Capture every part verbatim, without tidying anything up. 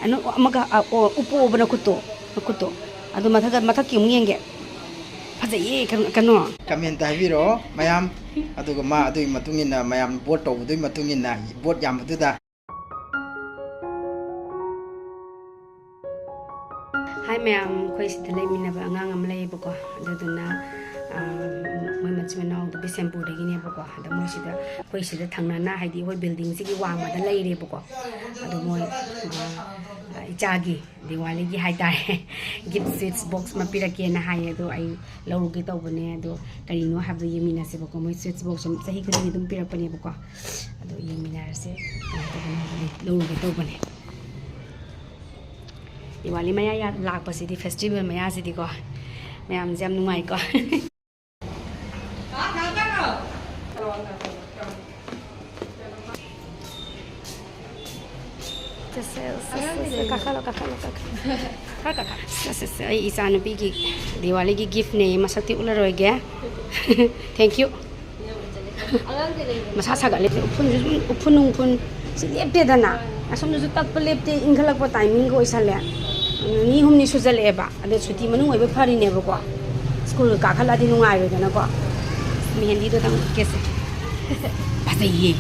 ꯑꯅꯨ-, ꯑꯃꯒ, ꯑ, ꯑꯣ, ꯎꯞꯄꯣꯕ ꯅꯈꯨꯠꯇꯣ, ꯅꯈꯨꯠꯇꯣ꯫ ꯑꯗꯨ ꯃꯊꯛꯇ, ꯃꯊꯛꯀꯤ ꯑꯃꯨꯛ ꯌꯦꯡꯒꯦ꯫ ꯐꯖꯩꯌꯦ, ꯀꯩꯅꯣ, ꯀꯩꯅꯣ꯫ Comment ꯍꯥꯏꯕꯤꯔꯛꯑꯣ ꯃꯌꯥꯝ꯫ ꯑꯗꯨꯒ ꯃꯥ ꯑꯗꯨꯒꯤ ꯃꯇꯨꯡ ꯏꯟꯅ ꯃꯌꯥꯝ vote ꯇꯧꯕꯗꯨꯒꯤ ꯃꯇꯨꯡ ꯏꯟꯅ vote ꯌꯥꯝꯕꯗꯨꯗ꯫ ꯍꯥꯏ ꯃꯌꯥꯝ, ꯑꯩꯈꯣꯏ ꯁꯤꯗ ꯂꯩꯃꯤꯟꯅꯕ ꯑꯉꯥꯡ ꯑꯃ ꯂꯩꯌꯦꯕꯀꯣ, ꯑꯗꯨꯗꯨꯅ, ꯑ, ꯃꯣꯏ ꯃꯆꯤꯟ ꯃꯅꯥꯎꯗꯣ ꯕꯤꯁꯦꯝꯄꯨꯔꯗꯒꯤꯅꯦꯕꯀꯣ꯫ ꯑꯗꯣ ꯃꯣꯏ ꯁꯤꯗ, ꯑꯩꯈꯣꯏ ꯁꯤꯗ ꯊꯪꯅꯅ, ꯍꯥꯏꯗꯤ ꯑꯩꯈꯣꯏ building ꯁꯤꯒꯤ ꯋꯥꯡꯃꯗ ꯂꯩꯔꯦꯕꯀꯣ꯫ ꯑꯗꯣ ꯃꯣꯏ, ꯑ, ꯏꯆꯥꯒꯤ ꯗꯤꯋꯥꯂꯤꯒꯤ ꯍꯥꯏꯇꯥꯔꯦ, gift sweets box ꯑꯃ ꯄꯤꯔꯛꯀꯦꯅ ꯍꯥꯏꯌꯦ꯫ ꯑꯗꯣ ꯑꯩ ꯂꯧꯔꯨꯒꯦ ꯇꯧꯕꯅꯦ꯫ ꯑꯗꯣ ꯀꯔꯤꯅꯣ ꯍꯥꯏꯕꯗꯣ ꯌꯦꯡꯃꯤꯟꯅꯁꯦꯕꯀꯣ꯫ ꯃꯣꯏ sweets box ꯑꯃ ꯆꯍꯤ ꯈꯨꯗꯤꯡꯒꯤ ꯑꯗꯨꯝ ꯄꯤꯔꯛꯄꯅꯦꯕꯀꯣ꯫ ꯑꯗꯣ ꯌꯦꯡꯃꯤꯟꯅꯔꯁꯦ꯫ ꯀꯃꯥꯏꯅ ꯇꯧꯕꯅꯣ ꯍꯥꯏꯕꯗꯤ ꯂꯧꯔꯨꯒꯦ ꯇꯧꯕꯅꯦ꯫ ꯗꯤꯋꯥꯂꯤ ꯃꯌꯥ ꯌꯥ-, ꯂꯥꯛꯄꯁꯤꯗꯤ, festival ꯃꯌꯥꯁꯤꯗꯤꯀꯣ, ꯃꯌꯥꯝꯁꯦ ꯌꯥꯝ ꯅꯨꯡꯉꯥꯏꯀꯣ꯫ ꯆꯠꯁꯦ, ꯆꯠꯁꯦ, ꯆꯠꯁꯦ, ꯀꯥꯈꯠꯂꯣ, ꯀꯥꯈꯠꯂꯣ, ꯀꯥꯈꯠꯂꯣ꯫ ꯈꯔ ꯀꯥꯈꯠ-, ꯁꯦ, ꯁꯦ, ꯁꯦ, ꯑꯩ ꯏꯆꯥ ꯅꯨꯄꯤꯒꯤ ꯗꯤꯋꯥꯂꯤꯒꯤ gift ꯅꯦ, ꯃꯁꯛꯇꯤ ꯎꯠꯂꯔꯣꯏꯒꯦ꯫ Thank you꯫ ꯃꯁꯥ ꯁꯥꯒꯠꯂꯦ, ꯎꯐꯨꯟꯁꯨ ꯁꯨꯝ, ꯎꯐꯨꯟ ꯅꯨꯡꯐꯨꯟ ꯁꯤ ꯂꯦꯞꯇꯦꯗꯅ꯫ ꯑꯁꯣꯝꯗꯁꯨ ꯇꯛꯄ ꯂꯦꯞꯇꯦ, ꯏꯪꯈꯠꯂꯛꯄ timing ꯒ ꯑꯣꯏꯁꯜꯂꯦ꯫ ꯅꯤꯅꯤ ꯍꯨꯝꯅꯤ ꯁꯨꯖꯜꯂꯛꯑꯦꯕ꯫ ꯑꯗꯣ ꯁꯨꯇꯤ ꯃꯅꯨꯡ ꯑꯣꯏꯕ ꯐꯔꯤꯅꯦꯕꯀꯣ꯫ School ꯀꯥꯈꯠꯂꯛꯑꯗꯤ ꯅꯨꯡꯉꯥꯏꯔꯣꯏꯗꯅꯀꯣ꯫ ꯃꯦꯍꯦꯟꯗꯤꯗꯨꯗꯪ ꯎꯠꯀꯦꯁꯦ꯫ ꯐꯖꯩꯌꯦ꯫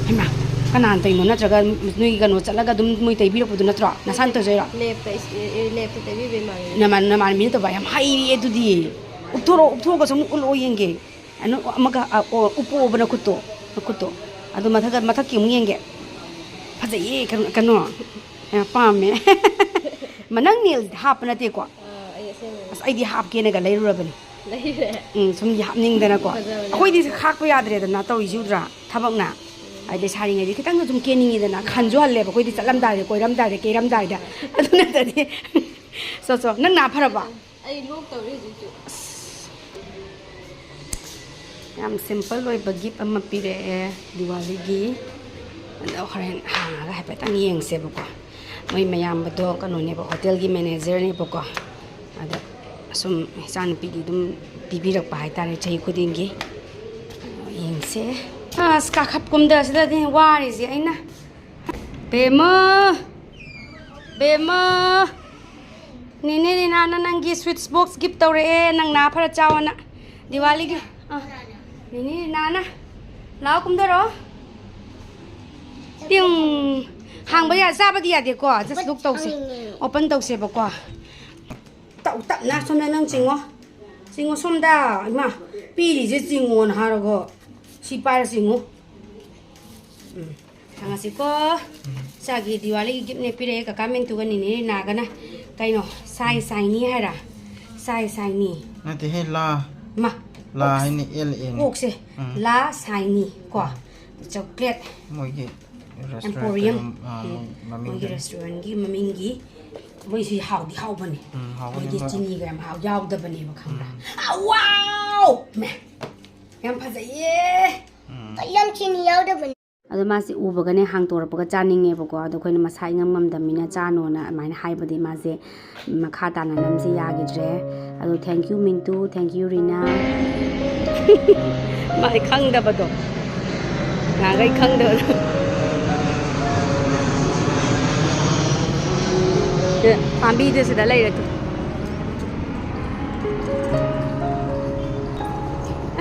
ꯍꯩꯃꯥ, ꯀꯅꯥꯅ ꯇꯧꯔꯤꯅꯣ? ꯅꯠꯇ꯭ꯔꯒ ꯅꯣꯏꯒꯤ ꯀꯩꯅꯣ ꯆꯠꯂꯒ ꯑꯗꯨꯝ ꯃꯣꯏ ꯇꯩꯕꯤꯔꯛꯄꯗꯨ ꯅꯠꯇ꯭ꯔꯣ? ꯅꯁꯥꯅ ꯇꯧꯖꯩꯔꯣ? Lab ꯇ ꯏꯁ-, ꯑꯦ, lab ꯇ ꯇꯩꯕꯤꯕ ꯏꯃꯥꯟꯅꯕꯤ꯫ ꯅꯃꯥꯟ-, ꯅꯃꯥꯟꯅꯕꯤꯅ ꯇꯧꯕ? ꯌꯥꯝ ꯍꯩꯔꯦ ꯑꯗꯨꯗꯤ꯫ ꯎꯞꯊꯣꯔꯛꯑꯣ, ꯎꯞꯊꯣꯛꯑꯒ ꯁꯨꯝ ꯎꯠꯂꯛꯑꯣ ꯌꯦꯡꯒꯦ꯫ ꯑꯅꯨ-, ꯑꯃꯒ, ꯑ, ꯑꯣ, ꯎꯞꯄꯣꯕ ꯅꯈꯨꯠꯇꯣ, ꯅꯈꯨꯠꯇꯣ꯫ ꯑꯗꯨ ꯃꯊꯛꯇ, ꯃꯊꯛꯀꯤ ꯑꯃꯨꯛ ꯌꯦꯡꯒꯦ꯫ ꯐꯖꯩꯌꯦ, ꯀꯩꯅꯣ, ꯀꯩꯅꯣ꯫ ꯌꯥꯝ ꯄꯥꯝꯃꯦ꯫ ꯃ-, ꯅꯪ nail ꯁꯤꯗꯤ ꯍꯥꯞꯄ ꯅꯠꯇꯦꯀꯣ? ꯑꯥ, ꯑꯩ ꯑꯁꯦꯡꯕꯅꯦ꯫ ꯑꯁ, ꯑꯩꯗꯤ ꯍꯥꯞꯀꯦꯅꯒ ꯂꯩꯔꯨꯔꯕꯅꯦ꯫ ꯂꯩꯔꯦ꯫ ꯎꯝ, ꯁꯨꯝ ꯍꯥꯞꯅꯤꯡꯗꯅꯀꯣ꯫ ꯐꯖꯕꯅꯦ꯫ ꯑꯩꯈꯣꯏꯗꯤ ꯈꯥꯛꯄ ꯌꯥꯗ꯭ꯔꯦꯗꯅ, ꯇꯧꯔꯤꯁꯤ ꯎꯗ꯭ꯔꯥ? ꯊꯕꯛꯅ꯫ ꯎꯝ꯫ ꯍꯥꯏꯗꯤ ꯂꯩꯁꯥꯔꯤꯉꯩꯗꯤ ꯈꯤꯇꯪ ꯑꯗꯨꯝ ꯀꯦꯅꯤꯡꯉꯤꯗꯅ, ꯈꯟꯁꯨ ꯍꯜꯂꯦꯕ ꯑꯩꯈꯣꯏꯗꯤ, ꯆꯠꯂꯝꯗꯥꯏꯗ, ꯀꯣꯏꯔꯝꯗꯥꯏꯗ, ꯀꯦꯔꯝꯗꯥꯏꯗ꯫ ꯑꯗꯨ ꯅꯠꯇꯗꯤ꯫ ꯁꯣ, ꯁꯣ, ꯅꯪ ꯅꯥ ꯐꯔꯕꯣ? ꯑꯩ ꯂꯣꯛ ꯇꯧꯔꯤ ꯍꯧꯖꯤꯛꯁꯨ꯫ ꯑꯁ꯫ ꯌꯥꯝ simple ꯑꯣꯏꯕ gift ꯑꯃ ꯄꯤꯔꯛꯑꯦ ꯗꯤꯋꯥꯂꯤꯒꯤ꯫ ꯑꯗꯣ ꯍꯣꯔꯦꯟ ꯍꯥꯡꯉꯒ ꯍꯥꯏꯐꯦꯠꯇꯪ ꯌꯦꯡꯁꯦꯕꯀꯣ꯫ ꯃꯣꯏ ꯃꯌꯥꯝꯕꯗꯣ ꯀꯩꯅꯣꯅꯦꯕ, hotel ꯒꯤ manager ꯅꯦꯕꯀꯣ꯫ ꯑꯗ ꯁꯨꯝ ꯏꯆꯥꯅꯨꯄꯤꯒꯤ ꯑꯗꯨꯝ ꯄꯤꯕꯤꯔꯛꯄ ꯍꯥꯏꯇꯥꯔꯦ, ꯆꯍꯤ ꯈꯨꯗꯤꯡꯒꯤ꯫ ꯑꯗꯣ ꯌꯦꯡꯁꯦ꯫ ꯑꯁ, ꯀꯥꯈꯠ ꯀꯨꯝꯊꯁꯤꯗꯗꯤ ꯋꯥꯔꯤꯁꯦ ꯑꯩꯅ꯫ ꯕꯦꯝꯃ! ꯕꯦꯝꯃ, ꯅꯦꯅꯦ ꯔꯤꯅꯥꯅ ꯅꯪꯒꯤ ꯁ꯭ꯋꯤꯠꯁ ꯕꯣꯛꯁ ꯒꯤꯐ ꯇꯧꯔꯛꯑꯦ, ꯅꯪ ꯅꯥ ꯐꯔ ꯆꯥꯎꯑꯅ꯫ ꯗꯤꯋꯥꯂꯤꯒꯤ꯫ ꯑꯥ, ꯅꯦꯅꯦ ꯔꯤꯅꯥꯅ꯫ ꯂꯥꯛꯑꯣ, ꯀꯨꯝꯊꯔꯛꯑꯣ꯫ ꯇꯤꯡ꯫ ꯍꯥꯡꯕ ꯌꯥ-, ꯆꯥꯕꯗꯤ ꯌꯥꯗꯦꯀꯣ꯫ Just look ꯇꯧꯁꯦ꯫ ꯑꯣꯄꯟ ꯇꯧꯁꯦꯕꯀꯣ꯫ ꯇꯞ-, ꯇꯞꯅ ꯁꯣꯝꯗ ꯅꯪ ꯆꯤꯡꯉꯣ꯫ ꯆꯤꯡꯉꯣ ꯁꯣꯝꯗ꯫ ꯏꯃꯥ, ꯄꯤꯔꯤꯁꯦ ꯆꯤꯡꯉꯣꯅ ꯍꯥꯏꯔꯒ꯫ ꯁꯤ ꯄꯥꯏꯔ ꯆꯤꯡꯉꯨ꯫ ꯎꯝ꯫ ꯍꯥꯡꯉꯁꯤꯀꯣ꯫ ꯏꯆꯥꯒꯤ ꯗꯤꯋꯥꯂꯤꯒꯤ ꯒꯤꯐꯅꯦ ꯄꯤꯔꯛꯑꯦ ꯀꯀꯥ ꯃꯤꯟꯇꯨꯒ ꯅꯤꯅꯦ ꯔꯤꯅꯥꯒꯅ꯫ ꯀꯩꯅꯣ, ꯁꯥꯏ ꯁꯥꯏꯅꯤ ꯍꯥꯏꯔ? ꯁꯥꯏ ꯁꯥꯏꯅꯤ꯫ ꯅꯠꯇꯦꯍꯦ, ꯂꯥ꯫ ꯃꯥ꯫ ꯂꯥ ꯀꯣꯛ-, ꯍꯥꯏꯅꯤ, ꯑꯦꯜ ꯑꯦꯟ꯫ ꯀꯣꯛꯁꯦ꯫ ꯎꯝ꯫ ꯂꯥ ꯁꯥꯏꯅꯤ ꯀꯣ꯫ ꯆꯣꯀ꯭ꯂꯦꯠ꯫ ꯃꯣꯏꯒꯤ restaurant ꯑꯦꯝꯄꯣꯔꯤꯌꯝ꯫ ꯀꯩꯅꯣ, ꯑꯥ, ꯎꯝ꯫ ꯃꯣꯏ ꯃꯃꯤꯡꯗꯣ꯫ ꯃꯣꯏꯒꯤ restaurantꯒꯤ ꯃꯃꯤꯡꯒꯤ꯫ ꯃꯣꯏꯁꯤ ꯍꯥꯎꯗꯤ ꯍꯥꯎꯕꯅꯦ꯫ ꯎꯝ, ꯍꯥꯎꯕꯅꯦ ꯃꯣꯏꯗꯤ ꯃꯣꯏ꯫ ꯆꯤꯅꯤꯒ ꯌꯥꯝ ꯍꯥꯎ-, ꯌꯥꯎꯗꯕꯅꯦꯕ, ꯈꯪꯕ꯭ꯔꯥ? ꯎꯝ꯫ ꯑꯥ, wow! ꯃꯦ꯫ ꯌꯥꯝ ꯐꯖꯩꯌꯦ꯫ ꯎꯝ꯫ ꯌꯥꯝ ꯆꯤꯅꯤ ꯌꯥꯎꯗꯕꯅꯦ꯫ ꯑꯗꯣ ꯃꯥꯁꯦ ꯎꯕꯒꯅꯦ ꯍꯥꯡꯇꯣꯔꯛꯄꯒ ꯆꯥꯅꯤꯡꯉꯦꯕꯀꯣ꯫ ꯑꯗꯣ ꯑꯩꯈꯣꯏꯅ ꯃꯁꯥ ꯏꯉꯝ ꯉꯝꯗꯕꯅꯤꯅ ꯆꯥꯅꯣꯅ ꯑꯗꯨꯃꯥꯏꯅ ꯍꯥꯏꯕꯗꯤ ꯃꯥꯁꯦ ꯃꯈꯥ ꯇꯥꯅ ꯅꯝꯁꯦ ꯌꯥꯈꯤꯗ꯭ꯔꯦ꯫ ꯑꯗꯣ thank you ꯃꯤꯟꯇꯨ, thank you ꯔꯤꯅꯥ꯫ ꯃꯥꯗꯤ ꯈꯪꯗꯕꯗꯣ꯫ ꯅꯍꯥꯟꯈꯩ ꯈꯪꯗꯕꯗꯣ꯫ ꯄꯥꯝꯕꯤꯗꯨ ꯁꯤꯗ ꯂꯩꯔꯦ ꯇꯨ꯫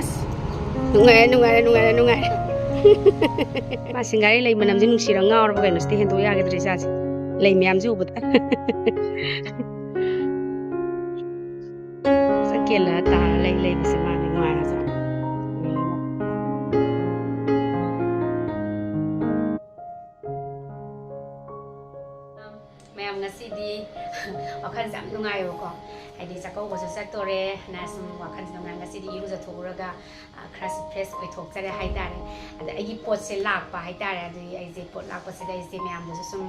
ꯑꯁ, ꯅꯨꯡꯉꯥꯏꯔꯦ, ꯅꯨꯡꯉꯥꯏꯔꯦ, ꯅꯨꯡꯉꯥꯏꯔꯦ, ꯅꯨꯡꯉꯥꯏꯔꯦ꯫ ꯃꯥ ꯁꯤꯡꯒꯥꯔꯩ ꯂꯩ ꯃꯅꯝꯁꯦ ꯅꯨꯡꯁꯤꯔ ꯉꯥꯎꯔꯕ ꯀꯩꯅꯣ? ꯁꯤꯗꯤ ꯍꯦꯟꯗꯣꯛ ꯌꯥꯒꯗ꯭ꯔꯦ ꯏꯆꯥꯁꯦ꯫ ꯂꯩ ꯃꯌꯥꯝꯁꯦ ꯎꯕꯗ꯫ ꯆꯠꯀꯦꯂ ꯇꯥꯔ ꯂꯩ ꯂꯩꯕꯁꯦ ꯃꯥꯅ ꯅꯨꯡꯉꯥꯏꯔꯖꯥꯠꯅꯤ꯫ ꯃꯌꯥꯝ, ꯉꯁꯤꯗꯤ ꯋꯥꯈꯜꯁꯦ ꯌꯥꯝ ꯅꯨꯡꯉꯥꯏꯕꯀꯣ꯫ ꯍꯥꯏꯗꯤ ꯆꯥꯛꯀꯧꯕꯁꯨ ꯆꯠꯇꯣꯔꯦ, ꯅ ꯁꯨꯝ ꯋꯥꯈꯜꯁꯦ ꯅꯨꯡꯉꯥꯏ꯫ ꯉꯁꯤꯗꯤ ꯏꯔꯨꯖꯊꯣꯛꯎꯔꯒ, ꯑ, ꯈꯔꯁꯨ fresh ꯑꯣꯏꯊꯣꯛꯆꯔꯦ ꯍꯥꯏꯇꯥꯔꯦ꯫ ꯑꯗ ꯑꯩꯒꯤ ꯄꯣꯠꯁꯦ ꯂꯥꯛꯄ ꯍꯥꯏꯇꯥꯔꯦ꯫ ꯑꯗꯨꯒꯤ ꯑꯩꯁꯦ ꯄꯣꯠ ꯂꯥꯛꯄꯁꯤꯗ ꯑꯩꯁꯦ ꯃꯌꯥꯝꯗꯁꯨ ꯁꯨꯝ,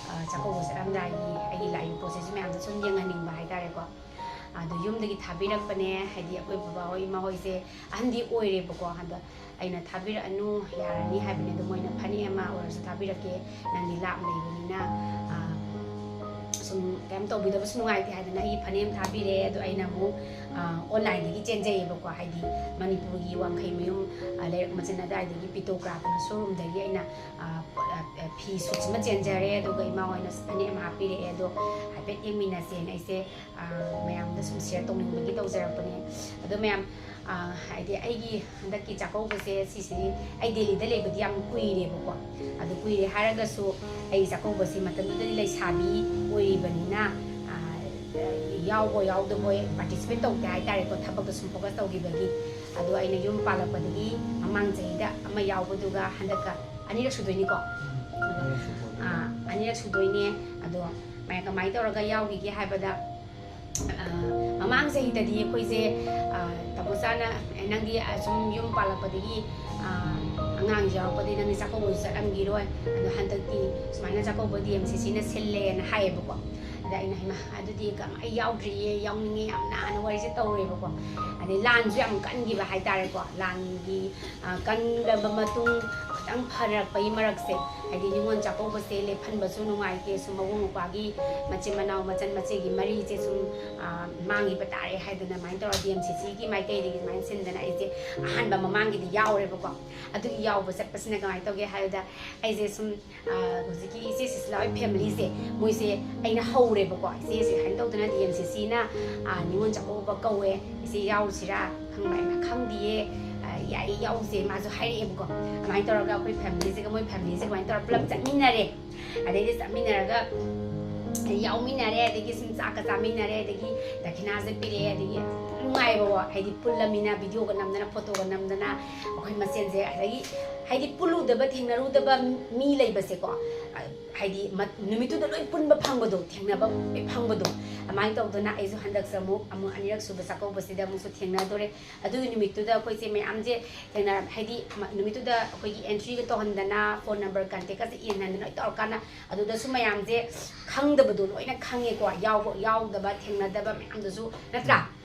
ꯑ, ꯆꯥꯛꯀꯧꯕ ꯆꯠꯂꯝꯗꯥꯏꯒꯤ ꯑꯩꯒꯤ ꯂꯥꯛꯏꯕ ꯄꯣꯠꯁꯤꯁꯨ ꯃꯌꯥꯝꯗ ꯁꯨꯝ ꯌꯦꯡꯍꯟꯅꯤꯡꯕ ꯍꯥꯏꯇꯥꯔꯦꯀꯣ꯫ ꯑꯗꯣ ꯌꯨꯝꯗꯒꯤ ꯊꯥꯕꯤꯔꯛꯄꯅꯦ꯫ ꯍꯥꯏꯗꯤ ꯑꯩꯈꯣꯏ ꯕꯕꯥ ꯍꯣꯏ, ꯏꯃꯥ ꯍꯣꯏꯁꯦ ꯑꯍꯟꯗꯤ ꯑꯣꯏꯔꯦꯕꯀꯣ꯫ ꯑꯗꯣ ꯑꯩꯅ "ꯊꯥꯕꯤꯔꯛꯑꯅꯨ, ꯌꯥꯔꯅꯤ" ꯍꯥꯏꯕꯅꯦ꯫ ꯑꯗꯣ ꯃꯣꯏꯅ "ꯐꯅꯦꯛ ꯑꯃ ꯑꯣꯏꯔꯁꯨ ꯊꯥꯕꯤꯔꯛꯀꯦ, ꯅꯪꯗꯤ ꯂꯥꯞꯅ ꯂꯩꯕꯅꯤꯅ, ꯑꯥ, ꯁꯨꯝ ꯀꯩꯝ ꯇꯧꯕꯤꯗꯕꯁꯨ ꯅꯨꯡꯉꯥꯏꯇꯦ ꯍꯥꯏꯗꯅ ꯑꯩꯒꯤ ꯐꯅꯦꯛ ꯑꯃ ꯊꯥꯕꯤꯔꯦ꯫ ꯑꯗꯣ ꯑꯩꯅ ꯑꯃꯨꯛ ꯑꯣꯟꯂꯥꯏꯟꯗꯒꯤ ꯆꯦꯟꯖꯩꯌꯦꯕꯀꯣ, ꯍꯥꯏꯗꯤ ꯃꯅꯤꯄꯨꯔꯒꯤ ꯋꯥꯡꯈꯩ ꯃꯌꯨꯝ, ꯑ, ꯂꯩꯔꯛ ꯃꯆꯤꯟ ꯑꯗꯨꯋꯥꯏꯗꯒꯤ ꯄꯤꯇꯣ ꯀ꯭ꯔꯥꯐꯅ ꯁꯣꯔꯨꯝꯗꯒꯤ ꯑꯩꯅ, ꯑ, ꯄꯣꯠ, ꯑ, ꯑ, ꯐꯤ ꯁꯨꯠꯁ ꯑꯃ ꯆꯦꯟꯖꯔꯦ꯫ ꯑꯗꯨꯒ ꯏꯃꯥ ꯍꯣꯏꯅꯁꯨ ꯐꯅꯦꯛ ꯑꯃ ꯍꯥꯞꯄꯤꯔꯛꯑꯦ꯫ ꯑꯗꯣ ꯍꯥꯏꯐꯦꯠ ꯌꯦꯡꯃꯤꯟꯅꯁꯦꯅ ꯑꯩꯁꯦ, ꯑ, ꯃꯌꯥꯝꯗ ꯁꯨꯝ ꯁꯤꯌꯔ ꯇꯧꯅꯤꯡꯕꯒꯤ ꯇꯧꯖꯔꯛꯄꯅꯦ꯫ ꯑꯗꯣ ꯃꯌꯥꯝ, ꯑ, ꯍꯥꯏꯗꯤ ꯑꯩꯒꯤ ꯍꯟꯗꯛꯀꯤ ꯆꯥꯛꯀꯧꯕꯁꯦ ꯁꯤꯁꯤ ꯑꯩ ꯗꯦꯜꯂꯤꯗ ꯂꯩꯕꯗꯤ ꯌꯥꯝ ꯀꯨꯏꯔꯦꯕꯀꯣ꯫ ꯑꯗꯨ ꯀꯨꯏꯔꯦ ꯍꯥꯏꯔꯒꯁꯨ ꯑꯩ ꯆꯥꯛꯀꯧꯕꯁꯤ ꯃꯇꯝꯗꯨꯗꯗꯤ ꯂꯩꯁꯥꯕꯤ ꯑꯣꯏꯔꯤꯕꯅꯤꯅ, ꯑ, ꯌꯥꯎꯕꯣꯏ ꯌꯥꯎꯗꯕꯣꯏ ꯄꯥꯔꯇꯤꯁꯤꯄꯦꯠ ꯇꯧꯗꯦ ꯍꯥꯏꯇꯥꯔꯦꯀꯣ, ꯊꯕꯛꯇ ꯁꯨꯝ ꯐꯣꯀꯁ ꯇꯧꯈꯤꯕꯒꯤ꯫ ꯑꯗꯣ ꯑꯩꯅ ꯌꯨꯝ ꯄꯥꯜꯂꯛꯄꯗꯒꯤ ꯃꯃꯥꯡ ꯆꯍꯤꯗ ꯑꯃ ꯌꯥꯎꯕꯗꯨꯒ ꯍꯟꯗꯛꯀ ꯑꯅꯤꯔꯛ ꯁꯨꯗꯣꯏꯅꯤꯀꯣ꯫ ꯑꯥ, ꯑꯅꯤꯔꯛ ꯁꯨꯗꯣꯏꯅꯦ꯫ ꯑꯗꯣ ꯃꯌꯥꯝ ꯀꯃꯥꯏꯅ ꯇꯧꯔꯒ ꯌꯥꯎꯈꯤꯒꯦ ꯍꯥꯏꯕꯗ, ꯑꯥ, ꯃꯃꯥꯡ ꯆꯍꯤꯗꯗꯤ ꯑꯩꯈꯣꯏꯁꯦ, ꯑꯥ, ꯇꯥꯃꯣꯆꯥꯅ, "ꯑꯦ, ꯅꯪꯗꯤ, ꯑꯥ, ꯁꯨꯝ ꯌꯨꯝ ꯄꯥꯜꯂꯛꯄꯗꯒꯤ, ꯑꯥ, ꯑꯉꯥꯡꯁꯨ ꯌꯥꯎꯔꯛꯄꯗꯒꯤ ꯅꯪꯗꯤ ꯆꯥꯛꯀꯧꯕꯁꯨ ꯆꯠꯂꯝꯈꯤꯔꯣꯏ, ꯑꯗꯣ ꯍꯟꯗꯛꯇꯤ ꯁꯨꯃꯥꯏꯅ ꯆꯥꯛꯀꯧꯕ ꯗꯤ ꯑꯦꯝ ꯁꯤ ꯁꯤꯅ ꯁꯤꯜꯂꯦꯅ" ꯍꯥꯏꯌꯦꯕꯀꯣ꯫ ꯑꯗ ꯑꯩꯅ, "ꯍꯩꯃꯥ, ꯑꯗꯨꯗꯤ ꯀꯃꯥꯏ ꯌꯥꯎꯗ꯭ꯔꯤꯌꯦ, ꯌꯥꯎꯅꯤꯡꯉꯦ ꯌꯥꯝꯅ" ꯍꯥꯏꯅ ꯋꯥꯔꯤꯁꯦ ꯇꯧꯔꯦꯕꯀꯣ꯫ ꯑꯗꯩ ꯂꯥꯟꯁꯨ ꯌꯥꯝ ꯀꯟꯈꯤꯕ ꯍꯥꯏꯇꯥꯔꯦꯀꯣ꯫ ꯂꯥꯟꯒꯤ, ꯑ, ꯀꯟꯂꯕ ꯃꯇꯨꯡ ꯈꯤꯇꯪ ꯐꯔꯛꯄꯒꯤ ꯃꯔꯛꯁꯦ, ꯍꯥꯏꯗꯤ ꯅꯤꯉꯣꯜ ꯆꯥꯛꯀꯧꯕꯁꯦ ꯂꯦꯞꯍꯟꯕꯁꯨ ꯅꯨꯡꯉꯥꯏꯇꯦ, ꯁꯨꯝ ꯃꯕꯨꯡ ꯃꯧꯄ꯭ꯋꯥꯒꯤ ꯃꯆꯤꯟ ꯃꯅꯥꯎ, ꯃꯆꯟ ꯃꯆꯦꯒꯤ ꯃꯔꯤꯁꯦ ꯁꯨꯝ, ꯑ, ꯃꯥꯡꯈꯤꯕ ꯇꯥꯔꯦ ꯍꯥꯏꯗꯅ ꯑꯗꯨꯃꯥꯏꯅ ꯇꯧꯔꯒ ꯗꯤ ꯑꯦꯝ ꯁꯤ ꯁꯤꯒꯤ ꯃꯥꯏꯀꯩꯗꯒꯤ ꯑꯗꯨꯃꯥꯏꯅ ꯁꯤꯟꯗꯅ ꯑꯩꯁꯦ ꯑꯍꯥꯟꯕ ꯃꯃꯥꯡꯒꯤꯗꯤ ꯌꯥꯎꯔꯦꯕꯀꯣ꯫ ꯑꯗꯨꯒꯤ ꯌꯥꯎꯕ ꯆꯠꯄꯁꯤꯅ ꯀꯃꯥꯏꯅ ꯇꯧꯒꯦ ꯍꯥꯏꯕꯗ, ꯑꯩꯁꯦ ꯁꯨꯝ, ꯑ, ꯍꯧꯖꯤꯛꯀꯤ ꯏꯆꯦ ꯁꯤꯁꯤꯂꯥ ꯍꯣꯏ ꯐꯦꯃꯤꯂꯤꯁꯦ, ꯃꯣꯏꯁꯦ ꯑꯩꯅ ꯍꯧꯔꯦꯕꯀꯣ꯫ "ꯏꯆꯦ, ꯁꯨꯃꯥꯏꯅ ꯇꯧꯗꯅ ꯗꯤ ꯑꯦꯝ ꯁꯤ ꯁꯤꯅ, ꯑ, ꯅꯤꯉꯣꯜ ꯆꯥꯛꯀꯧꯕ ꯀꯧꯋꯦ, ꯏꯆꯦ ꯌꯥꯎꯔꯨꯁꯤꯔꯥ?" ꯈꯪꯕ꯭ꯔꯥ? ꯑꯩꯅ, "ꯈꯪꯗꯤꯌꯦ, ꯑ, ꯌꯥꯏꯌꯦ, ꯌꯥꯎꯁꯦ", ꯃꯥꯁꯨ ꯍꯥꯏꯔꯛꯑꯦꯕꯀꯣ꯫ ꯑꯗꯨꯃꯥꯏꯅ ꯇꯧꯔꯒ ꯑꯩꯈꯣꯏ ꯐꯦꯃꯤꯂꯤꯁꯤꯒ ꯃꯣꯏ ꯐꯦꯃꯤꯂꯤꯁꯦ ꯑꯗꯨꯃꯥꯏꯅ ꯇꯧꯔꯒ ꯄꯨꯂꯞ ꯆꯠꯃꯤꯟꯅꯔꯦ꯫ ꯑꯗꯩꯗꯤ ꯆꯠꯃꯤꯟꯅꯔꯒ ꯌꯥꯎꯃꯤꯟꯅꯔꯦ, ꯑꯗꯒꯤ ꯁꯨꯝ ꯆꯥꯛꯀ ꯆꯥꯃꯤꯟꯅꯔꯦ, ꯑꯗꯒꯤ ꯗꯈꯤꯅꯥꯁꯦ ꯄꯤꯔꯛꯑꯦ, ꯑꯗꯒꯤ ꯅꯨꯡꯉꯥꯏꯕꯀꯣ, ꯍꯥꯏꯗꯤ ꯄꯨꯜꯂꯃꯤꯅ ꯚꯤꯗꯤꯑꯣꯒ ꯅꯝꯗꯅ, ꯐꯣꯇꯣꯒ ꯅꯝꯗꯅ ꯑꯩꯈꯣꯏ ꯃꯁꯦꯟꯁꯦ꯫ ꯑꯗꯒꯤ ꯍꯥꯏꯗꯤ ꯄꯨꯜꯂꯨꯗꯕ, ꯊꯦꯡꯅꯔꯨꯗꯕ ꯃꯤ ꯂꯩꯕꯁꯦꯀꯣ, ꯑ, ꯍꯥꯏꯗꯤ ꯃ-, ꯅꯨꯃꯤꯠꯇꯨꯗ ꯂꯣꯏ ꯄꯨꯟꯕ ꯐꯪꯕꯗꯣ, ꯊꯦꯡꯅꯕ ꯂꯣꯏ ꯐꯪꯕꯗꯣ, ꯑꯗꯨꯃꯥꯏꯅ ꯇꯧꯗꯅ ꯑꯩꯁꯨ ꯍꯟꯗꯛꯁꯦ ꯑꯃꯨꯛ, ꯑꯃꯨꯛ ꯑꯅꯤꯔꯛ ꯁꯨꯕ ꯆꯥꯛꯀꯧꯕꯁꯤꯗ ꯑꯃꯨꯛꯁꯨ ꯊꯦꯡꯅꯗꯣꯔꯦ꯫ ꯑꯗꯨꯒꯤ ꯅꯨꯃꯤꯠꯇꯨꯗ ꯑꯩꯈꯣꯏꯁꯦ ꯃꯌꯥꯝꯁꯦ ꯊꯦꯡꯅꯔ-, ꯍꯥꯏꯗꯤ ꯃ-, ꯅꯨꯃꯤꯠꯇꯨꯗ ꯑꯩꯈꯣꯏꯒꯤ ꯑꯦꯟꯇ꯭ꯔꯤꯒ ꯇꯧꯍꯟꯗꯅ, ꯐꯣꯟ ꯅꯝꯕꯔ ꯀꯟꯇꯦꯛꯀꯁꯦ ꯏꯟꯍꯟꯗꯅ ꯂꯣꯏ ꯇꯧꯔꯀꯥꯟꯗ, ꯑꯗꯨꯗꯁꯨ ꯃꯌꯥꯝꯁꯦ ꯈꯪꯗꯕꯗꯣ ꯂꯣꯏꯅ ꯈꯪꯉꯦꯀꯣ, ꯌꯥꯎꯕ ꯌꯥꯎꯗꯕ ꯊꯦꯡꯅꯗꯕ ꯃꯌꯥꯝꯗꯨꯁꯨ, ꯅꯠꯇ꯭ꯔꯥ?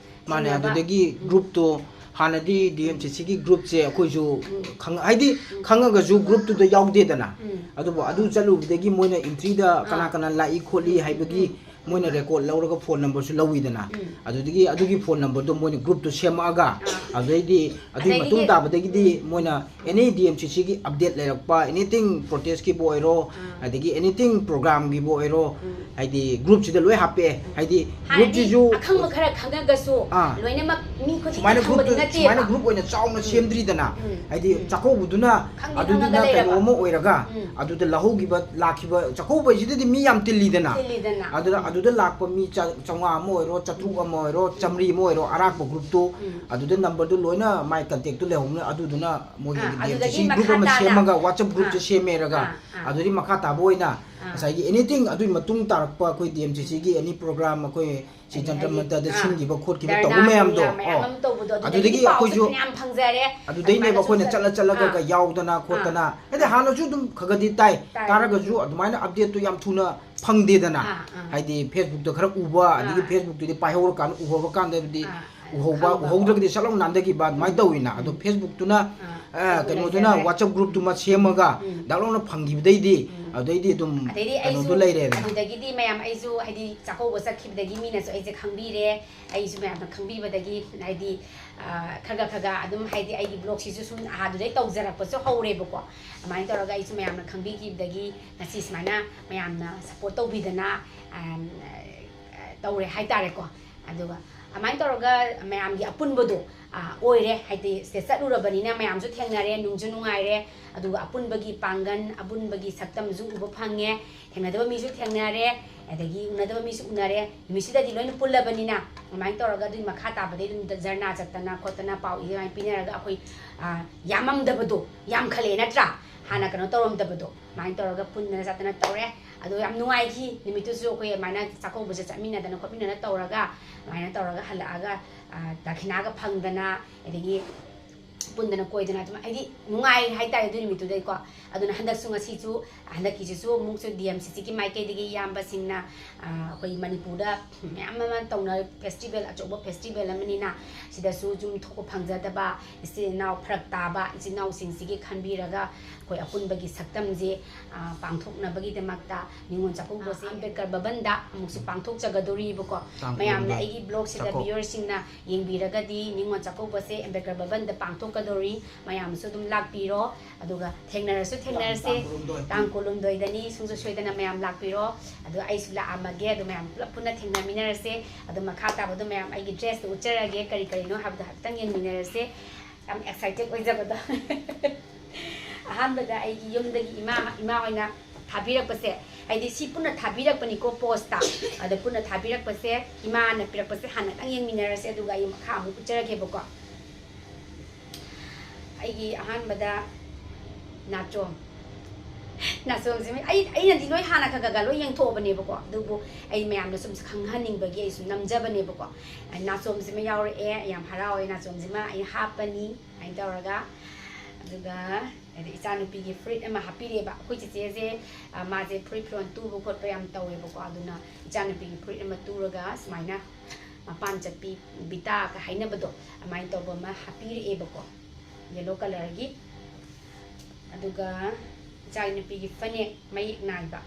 ꯃꯥꯅꯦ, ꯊꯦꯡꯅꯕ꯫ ꯑꯗꯨꯗꯒꯤ ꯒ꯭ꯔꯨꯞꯇꯣ, ꯍꯥꯟꯅꯗꯤ ꯗꯤ ꯑꯦꯝ ꯁꯤ ꯁꯤꯒꯤ ꯒ꯭ꯔꯨꯞꯁꯦ ꯑꯩꯈꯣꯏꯁꯨ ꯎꯝ꯫ ꯈꯪ-, ꯍꯥꯏꯗꯤ ꯎꯝ꯫ ꯈꯪꯉꯒꯁꯨ ꯒ꯭ꯔꯨꯞꯇꯨꯗ ꯌꯥꯎꯗꯦꯗꯅ꯫ ꯎꯝ꯫ ꯑꯗꯨꯕꯨ ꯑꯗꯨ ꯆꯠꯂꯨꯕꯗꯒꯤ ꯃꯣꯏꯅ ꯑꯦꯟꯇ꯭ꯔꯤꯗ ꯀꯅꯥ ꯑꯥ꯫ ꯀꯅꯥ ꯂꯥꯛꯏ ꯈꯣꯠꯂꯤ ꯎꯝ, ꯍꯥꯏꯕꯒꯤ ꯎꯝ, ꯃꯣꯏꯅ record ꯂꯧꯔꯒ phone numberꯁꯨ ꯂꯧꯋꯤꯗꯅ, ꯑꯗꯨꯗꯒꯤ ꯑꯗꯨꯒꯤ phone numberꯗꯣ ꯃꯣꯏꯅ groupꯇꯣ ꯁꯦꯝꯃꯛꯑꯒ, ꯑꯗꯨꯗꯩꯗꯤ ꯑꯗꯨꯒꯤ ꯑꯗꯩꯗꯤ ꯃꯇꯨꯡ ꯇꯥꯕꯗꯒꯤꯗꯤ ꯃꯣꯏꯅ any D M C Cꯒꯤ update ꯂꯩꯔꯛꯄ, anything protestꯀꯤꯕꯨ ꯑꯣꯏꯔꯣ, ꯑꯗꯒꯤ anything programꯒꯤꯕꯨ ꯑꯣꯏꯔꯣ, ꯍꯥꯏꯗꯤ groupꯁꯤꯗ ꯂꯣꯏ ꯍꯥꯞꯄꯛꯑꯦ꯫ ꯍꯥꯏꯗꯤ ꯍꯥꯟꯅꯗꯤ groupꯁꯤꯁꯨ ꯑꯈꯪꯕ ꯈꯔ ꯈꯪꯅꯒꯁꯨ ꯑꯥ꯫ ꯂꯣꯏꯅꯃꯛ ꯃꯤ ꯈꯨꯗꯤꯡꯃꯛ ꯁꯨꯃꯥꯏꯅ ꯈꯪꯕꯗꯤ groupꯇꯨ, ꯅꯠꯇꯦꯕ꯫ ꯁꯨꯃꯥꯏꯅ group ꯑꯣꯏꯅ ꯆꯥꯎꯅ ꯎꯝ꯫ ꯁꯦꯝꯗ꯭ꯔꯤꯗꯅ, ꯎꯝ꯫ ꯍꯥꯏꯗꯤ ꯎꯝ꯫ ꯆꯥꯛꯀꯧꯕꯗꯨꯅ ꯈꯪꯗꯤ ꯑꯗꯨꯗꯨꯅ ꯈꯪꯉꯒ ꯀꯩꯅꯣ ꯂꯩꯔꯕ꯫ ꯑꯃ ꯑꯣꯏꯔꯒ, ꯎꯝ꯫ ꯑꯗꯨꯗ ꯂꯧꯍꯧꯈꯤꯕ, ꯂꯥꯛꯈꯤꯕ ꯆꯥꯛꯀꯧꯕ ꯍꯥꯏꯁꯤꯗꯗꯤ ꯃꯤ ꯌꯥꯝ ꯇꯤꯜꯂꯤꯗꯅ꯫ ꯇꯤꯜꯂꯤꯗꯅ꯫ ꯑꯗꯨꯅ ꯎꯝ꯫ ꯑꯗꯨꯗ ꯂꯥꯛꯄ ꯃꯤ ꯆꯥ-, ꯆꯥꯝꯃꯉꯥ ꯑꯃ ꯑꯣꯏꯔꯣ, ꯆꯥꯇ꯭ꯔꯨꯛ ꯑꯃ ꯑꯣꯏꯔꯣ, ꯆꯥꯝꯃꯔꯤ ꯑꯃ ꯑꯣꯏꯔꯣ, ꯑꯔꯥꯛꯄ groupꯇꯨ, ꯎꯝ꯫ ꯑꯗꯨꯗ numberꯗꯨ ꯂꯣꯏꯅ ꯃꯥꯏ contactꯇꯨ ꯂꯩꯍꯧꯕꯅꯤꯅ, ꯑꯗꯨꯗꯨꯅ ꯃꯣꯏꯒꯤ ꯑꯥ, D M C C ꯑꯗꯨꯗꯒꯤ group ꯃꯈꯥ ꯑꯃ ꯇꯥꯅ꯫ ꯁꯦꯝꯃꯒ, WhatsApp groupꯁꯦ ꯑꯥ꯫ ꯁꯦꯝꯃꯦꯔꯒ, ꯑꯥ, ꯑꯥ꯫ ꯑꯗꯨꯗꯒꯤ ꯃꯈꯥ ꯇꯥꯕ ꯑꯣꯏꯅ ꯑꯥ꯫ ꯉꯁꯥꯏꯒꯤ anything ꯑꯗꯨꯒꯤ ꯃꯇꯨꯡ ꯇꯥꯔꯛꯄ ꯑꯩꯈꯣꯏ D M C Cꯒꯤ any program, ꯑꯩꯈꯣꯏ ꯁꯤ ꯑꯗꯒꯤ ꯖꯟꯇꯔ ꯃꯟꯇꯔꯗ ꯑꯥ, ꯁꯤꯟꯈꯤꯕ ꯈꯣꯠꯈꯤꯕ ꯙꯔꯅꯥ ꯇꯧꯕ ꯃꯌꯥꯝꯗꯣ, ꯅꯨꯡꯅꯥ ꯃꯌꯥꯝ ꯑꯣ꯫ ꯑꯃ ꯇꯧꯕꯗꯣ, ꯑꯗꯨꯗꯒꯤ ꯑꯗꯨꯗꯒꯤ ꯄꯥꯎꯁꯨ ꯑꯩꯈꯣꯏꯁꯨ ꯐꯅꯌꯥꯝ ꯐꯪꯖꯔꯦ꯫ ꯑꯗꯨꯗꯩꯅꯦꯕ ꯑꯗꯨꯃꯥꯏꯅꯁꯨ ꯑꯩꯈꯣꯏꯅ ꯆꯠ-, ꯆꯠꯂ ꯆꯠꯂꯒ ꯑꯥ꯫ ꯌꯥꯎꯗꯅ ꯑꯥ꯫ ꯈꯣꯠꯇꯅ, ꯍꯥꯏꯗꯤ ꯍꯥꯟꯅꯁꯨ ꯑꯗꯨꯝ ꯈꯔ ꯈꯔꯗꯤ ꯇꯥꯏ, ꯇꯥꯏ꯫ ꯇꯥꯔꯒꯁꯨ ꯑꯗꯨꯃꯥꯏꯅ updateꯇꯨ ꯌꯥꯝ ꯊꯨꯅ ꯐꯪꯗꯦꯗꯅ꯫ ꯑꯥ, ꯑꯥ꯫ ꯍꯥꯏꯗꯤ Facebookꯇ ꯈꯔ ꯎꯕ, ꯑꯗꯒꯤ ꯑꯥ꯫ Facebookꯇꯨꯗꯤ ꯄꯥꯏꯍꯧꯔꯀꯥꯟꯗ, ꯎꯍꯧꯔꯀꯥꯟꯗꯗꯤ ꯑꯥ, ꯎꯍꯧꯕ, ꯈꯪꯕ꯫ ꯎꯍꯧꯗ꯭ꯔꯒꯗꯤ ꯁꯠ ꯂꯥꯎ ꯅꯥꯟꯊꯈꯤꯕ ꯑꯗꯨꯃꯥꯏꯅ ꯎꯝ, ꯇꯧꯋꯤꯅ꯫ ꯑꯗꯣ ꯎꯝ꯫ Facebookꯇꯨꯅ, ꯑꯥ, ꯑ, ꯐꯖꯅ ꯀꯩꯅꯣꯗꯨꯅ ꯂꯩꯖꯔꯦ꯫ WhatsApp groupꯇꯨꯃ ꯁꯦꯝꯃꯒ ꯎꯝ꯫ ꯗꯥꯛ ꯂꯥꯎꯅ ꯐꯪꯈꯤꯕꯗꯩꯗꯤ, ꯎꯝ꯫ ꯑꯗꯩꯗꯤ ꯑꯗꯨꯝ ꯑꯗꯩꯗꯤ ꯀꯩꯅꯣꯗꯣ ꯑꯩꯁꯨ ꯂꯩꯔꯦꯗꯅ꯫ ꯑꯗꯨꯗꯒꯤꯗꯤ ꯃꯌꯥꯝ, ꯑꯩꯁꯨ ꯍꯥꯏꯗꯤ ꯆꯥꯛꯀꯧꯕ ꯆꯠꯈꯤꯕꯗꯒꯤ ꯃꯤꯅꯁꯨ ꯑꯩꯁꯦ ꯈꯪꯕꯤꯔꯦ, ꯑꯩꯁꯨ ꯃꯌꯥꯝꯅ ꯈꯪꯕꯤꯕꯗꯒꯤ ꯍꯥꯏꯗꯤ, ꯑ, ꯈꯔ ꯈꯔ ꯑꯗꯨꯝ ꯍꯥꯏꯗꯤ ꯑꯩꯒꯤ blogꯁꯤꯁꯨ ꯁꯨꯝ ꯑꯗꯨꯗꯩ ꯇꯧꯖꯔꯛꯄꯁꯨ ꯍꯧꯔꯦꯕꯀꯣ꯫ ꯑꯗꯨꯃꯥꯏꯅ ꯇꯧꯔꯒ ꯑꯩꯁꯨ ꯃꯌꯥꯝꯅ ꯈꯪꯕꯤꯈꯤꯕꯗꯒꯤ ꯉꯁꯤ ꯁꯨꯃꯥꯏꯅ ꯃꯌꯥꯝꯅ support ꯇꯧꯕꯤꯗꯅ, ꯑꯝ, ꯑ, ꯇꯧꯔꯦ ꯍꯥꯏꯇꯥꯔꯦꯀꯣ꯫ ꯑꯗꯨꯒ ꯑꯗꯨꯃꯥꯏꯅ ꯇꯧꯔꯒ ꯃꯌꯥꯝꯒꯤ ꯑꯄꯨꯟꯕꯗꯣ, ꯑ, ꯑꯣꯏꯔꯦ꯫ ꯍꯥꯏꯗꯤ ꯁꯤꯗ ꯆꯠꯂꯨꯔꯕꯅꯤꯅ ꯃꯌꯥꯝꯁꯨ ꯊꯦꯡꯅꯔꯦ, ꯅꯨꯡꯁꯨ ꯅꯨꯡꯉꯥꯏꯔꯦ꯫ ꯑꯗꯨꯒ ꯑꯄꯨꯟꯕꯒꯤ ꯄꯥꯡꯒꯜ, ꯑꯄꯨꯟꯕꯒꯤ ꯁꯛꯇꯝꯁꯨ ꯎꯕ ꯐꯪꯉꯦ꯫ ꯊꯦꯡꯅꯗꯕ ꯃꯤꯁꯨ ꯊꯦꯡꯅꯔꯦ, ꯑꯗꯒꯤ ꯎꯅꯗꯕ ꯃꯤꯁꯨ ꯎꯅꯔꯦ꯫ ꯅꯨꯃꯤꯠꯁꯤꯗꯗꯤ ꯂꯣꯏꯅ ꯄꯨꯜꯂꯕꯅꯤꯅ, ꯑꯗꯨꯃꯥꯏꯅ ꯇꯧꯔꯒ ꯑꯗꯨꯒꯤ ꯃꯈꯥ ꯇꯥꯕꯗꯩ ꯑꯗꯨꯝ ꯙꯔꯅꯥ ꯆꯠꯇꯅ ꯈꯣꯠꯇꯅ ꯄꯥꯎ ꯏ ꯑꯗꯨꯃꯥꯏꯅ ꯄꯤꯅꯔꯒ ꯑꯩꯈꯣꯏ, ꯑ, ꯌꯥꯝꯃꯝꯗꯕꯗꯣ ꯌꯥꯝꯈꯠꯂꯛꯑꯦ ꯅꯠꯇ꯭ꯔꯥ? ꯍꯥꯟꯅ ꯀꯩꯅꯣ ꯇꯧꯔꯝꯗꯕꯗꯣ, ꯑꯗꯨꯃꯥꯏꯅ ꯇꯧꯔꯒ ꯄꯨꯟꯗꯅ ꯆꯠꯇꯅ ꯇꯧꯔꯦ꯫ ꯑꯗꯣ ꯌꯥꯝ ꯅꯨꯡꯉꯥꯏꯈꯤ ꯅꯨꯃꯤꯠꯇꯨꯁꯨ꯫ ꯑꯩꯈꯣꯏ ꯑꯗꯨꯃꯥꯏꯅ ꯆꯥꯛꯀꯧꯕꯁꯦ ꯆꯠꯃꯤꯟꯅꯗꯅ ꯈꯣꯠꯃꯤꯟꯅꯗꯅ ꯇꯧꯔꯒ, ꯑꯗꯨꯃꯥꯏꯅ ꯇꯧꯔꯒ ꯍꯜꯂꯛꯑꯒ, ꯑ, ꯗꯈꯤꯅꯥꯒ ꯐꯪꯗꯅ, ꯑꯗꯒꯤ ꯄꯨꯟꯗꯅ ꯀꯣꯏꯗꯅ ꯑꯗꯨꯝ ꯍꯥꯏꯗꯤ ꯅꯨꯡꯉꯥꯏ ꯍꯥꯏꯇꯥꯔꯦ ꯑꯗꯨ ꯅꯨꯃꯤꯠꯇꯨꯗꯩꯀꯣ꯫ ꯑꯗꯨꯅ ꯍꯟꯗꯛꯁꯨ ꯉꯁꯤꯁꯨ, ꯍꯟꯗꯛꯀꯤꯁꯤꯁꯨ ꯑꯃꯨꯛꯁꯨ D M C Cꯒꯤ ꯃꯥꯏꯀꯩꯗꯒꯤ ꯏꯌꯥꯝꯕꯁꯤꯡꯅ, ꯑ, ꯑꯩꯈꯣꯏ ꯃꯅꯤꯄꯨꯔꯗ ꯃꯌꯥꯝ ꯑꯃ ꯇꯧꯅ festival, ꯑꯆꯧꯕ festival ꯑꯃꯅꯤꯅ ꯁꯤꯗꯁꯨ ꯌꯨꯝ ꯊꯣꯛꯄ ꯐꯪꯖꯗꯕ ꯏꯆꯤꯜ ꯏꯅꯥꯎ ꯐꯔꯛ ꯇꯥꯕ ꯏꯆꯤꯜ ꯏꯅꯥꯎꯁꯤꯡꯁꯤꯒꯤ ꯈꯟꯕꯤꯔꯒ ꯑꯄꯨꯟꯕꯒꯤ ꯁꯛꯇꯝꯁꯦ, ꯑ, ꯄꯥꯡꯊꯣꯛꯅꯕꯒꯤꯗꯃꯛꯇ ꯅꯤꯉꯣꯜ ꯆꯥꯛꯀꯧꯕꯁꯦ ꯑꯝꯕꯦꯗꯀꯔ ꯚꯕꯟꯗ ꯑꯃꯨꯛꯁꯨ ꯄꯥꯡꯊꯣꯛꯆꯒꯗꯧꯔꯤꯕꯀꯣ꯫ ꯇꯥꯡ ꯃꯌꯥꯝꯅ ꯀꯨꯟꯍꯨꯝꯗꯣꯏ꯫ ꯑꯩꯒꯤ vlogꯁꯤꯗ ꯆꯥꯛꯀꯧ- viewerꯁꯤꯡꯅ ꯌꯦꯡꯕꯤꯔꯒꯗꯤ ꯅꯤꯉꯣꯜ ꯆꯥꯛꯀꯧꯕꯁꯦ ꯑꯝꯕꯦꯗꯀꯔ ꯚꯕꯟꯗ ꯄꯥꯡꯊꯣꯛꯀꯗꯧꯔꯤ꯫ ꯃꯌꯥꯝꯁꯨ ꯑꯗꯨꯝ ꯂꯥꯛꯄꯤꯔꯣ, ꯑꯗꯨꯒ ꯊꯦꯡꯅꯔꯁꯨ ꯊꯦꯡꯅꯔꯁꯦ꯫ ꯇꯥꯡ ꯀꯨꯟꯍꯨꯝꯗꯣꯏ꯫ ꯇꯥꯡ ꯀꯨꯟꯍꯨꯝꯗꯣꯏꯗꯅꯤ, ꯁꯨꯡꯁꯣꯏ ꯁꯣꯏꯗꯅ ꯃꯌꯥꯝ ꯂꯥꯛꯄꯤꯔꯣ꯫ ꯑꯗꯣ ꯑꯩꯁꯨ ꯂꯥꯛꯑꯝꯃꯒꯦ, ꯑꯗꯣ ꯃꯌꯥꯝ ꯄꯨꯂꯞ ꯄꯨꯟꯅ ꯊꯦꯡꯅꯃꯤꯟꯅꯔꯁꯦ꯫ ꯑꯗꯣ ꯃꯈꯥ ꯇꯥꯕꯗꯣ ꯃꯌꯥꯝ ꯑꯩꯒꯤ dressꯇꯣ ꯎꯠꯆꯔꯒꯦ, ꯀꯔꯤ ꯀꯔꯤꯅꯣ ꯍꯥꯏꯕꯗꯣ ꯍꯥꯏꯐꯦꯠꯇꯪ ꯌꯦꯡꯃꯤꯟꯅꯔꯁꯦ꯫ ꯌꯥꯝ excited ꯑꯣꯏꯖꯕꯗꯣ꯫ ꯑꯍꯥꯟꯕꯗ ꯑꯩꯒꯤ ꯌꯨꯝꯗꯒꯤ ꯏꯃꯥ, ꯏꯃꯥ ꯍꯣꯏꯅ ꯊꯥꯕꯤꯔꯛꯄꯁꯦ, ꯍꯥꯏꯗꯤ ꯁꯤ ꯄꯨꯟꯅ ꯊꯥꯕꯤꯔꯛꯄꯅꯤꯀꯣ, postꯇ꯫ ꯑꯗ ꯄꯨꯟꯅ ꯊꯥꯕꯤꯔꯛꯄꯁꯦ ꯏꯃꯥꯅ ꯄꯤꯔꯛꯄꯁꯦ ꯍꯥꯟꯅꯇꯪ ꯌꯦꯡꯃꯤꯟꯅꯔꯁꯦ, ꯑꯗꯨꯒ ꯑꯩ ꯃꯈꯥ ꯑꯃꯨꯛ ꯎꯠꯆꯔꯛꯀꯦꯕꯀꯣ꯫ ꯑꯩꯒꯤ ꯑꯍꯥꯟꯕꯗ ꯅꯥꯆꯣꯝ꯫ ꯅꯥꯆꯣꯝꯁꯦ ꯑꯩ, ꯑꯩꯅꯗꯤ ꯂꯣꯏ ꯍꯥꯟꯅ ꯈꯔ ꯈꯔ ꯈꯔ ꯂꯣꯏ ꯌꯦꯡꯊꯣꯛꯑꯕꯅꯦꯕꯀꯣ, ꯑꯗꯨꯕꯨ ꯑꯩ ꯃꯌꯥꯝꯗ ꯁꯨꯝ ꯈꯪꯍꯟꯅꯤꯡꯕꯒꯤ ꯑꯩ ꯁꯨꯝ ꯅꯝꯖꯕꯅꯦꯕꯀꯣ꯫ ꯅꯥꯆꯣꯝꯁꯤꯃ ꯌꯥꯎꯔꯛꯑꯦ, ꯌꯥꯝ ꯍꯔꯥꯎꯋꯦ꯫ ꯅꯥꯆꯣꯝꯁꯤꯃ ꯑꯩ ꯍꯥꯞꯄꯅꯤ ꯁꯨꯃꯥꯏꯅ ꯇꯧꯔꯒ꯫ ꯑꯗꯨꯒ ꯍꯥꯏꯗꯤ ꯏꯆꯥꯅꯨꯄꯤꯒꯤ ꯐꯨꯔꯤꯠ ꯑꯃ ꯍꯥꯞꯄꯤꯔꯛꯑꯦꯕ꯫ ꯑꯩꯈꯣꯏ ꯆꯦꯆꯦꯁꯦ, ꯑ, ꯃꯥꯁꯦ ꯐꯨꯔꯤꯠ ꯐꯤꯔꯣꯜ ꯇꯨꯕ ꯈꯣꯠꯄ ꯌꯥꯝ ꯇꯧꯋꯦꯕꯀꯣ, ꯑꯗꯨꯅ ꯏꯆꯥꯅꯨꯄꯤꯒꯤ ꯐꯨꯔꯤꯠ ꯑꯃ ꯇꯨꯔꯒ ꯁꯨꯃꯥꯏꯅ ꯃꯄꯥꯟ ꯆꯠꯄꯤ ꯕꯤꯇꯥꯒ ꯍꯥꯏꯅꯕꯗꯣ, ꯑꯗꯨꯃꯥꯏꯅ ꯇꯧꯕ ꯑꯃ ꯍꯥꯞꯄꯤꯔꯛꯑꯦꯕꯀꯣ, yellow colourꯒꯤ꯫ ꯑꯗꯨꯒ ꯏꯆꯥꯅꯨꯄꯤꯒꯤ ꯐꯅꯦꯛ ꯃꯌꯦꯛ ꯅꯥꯏꯕ,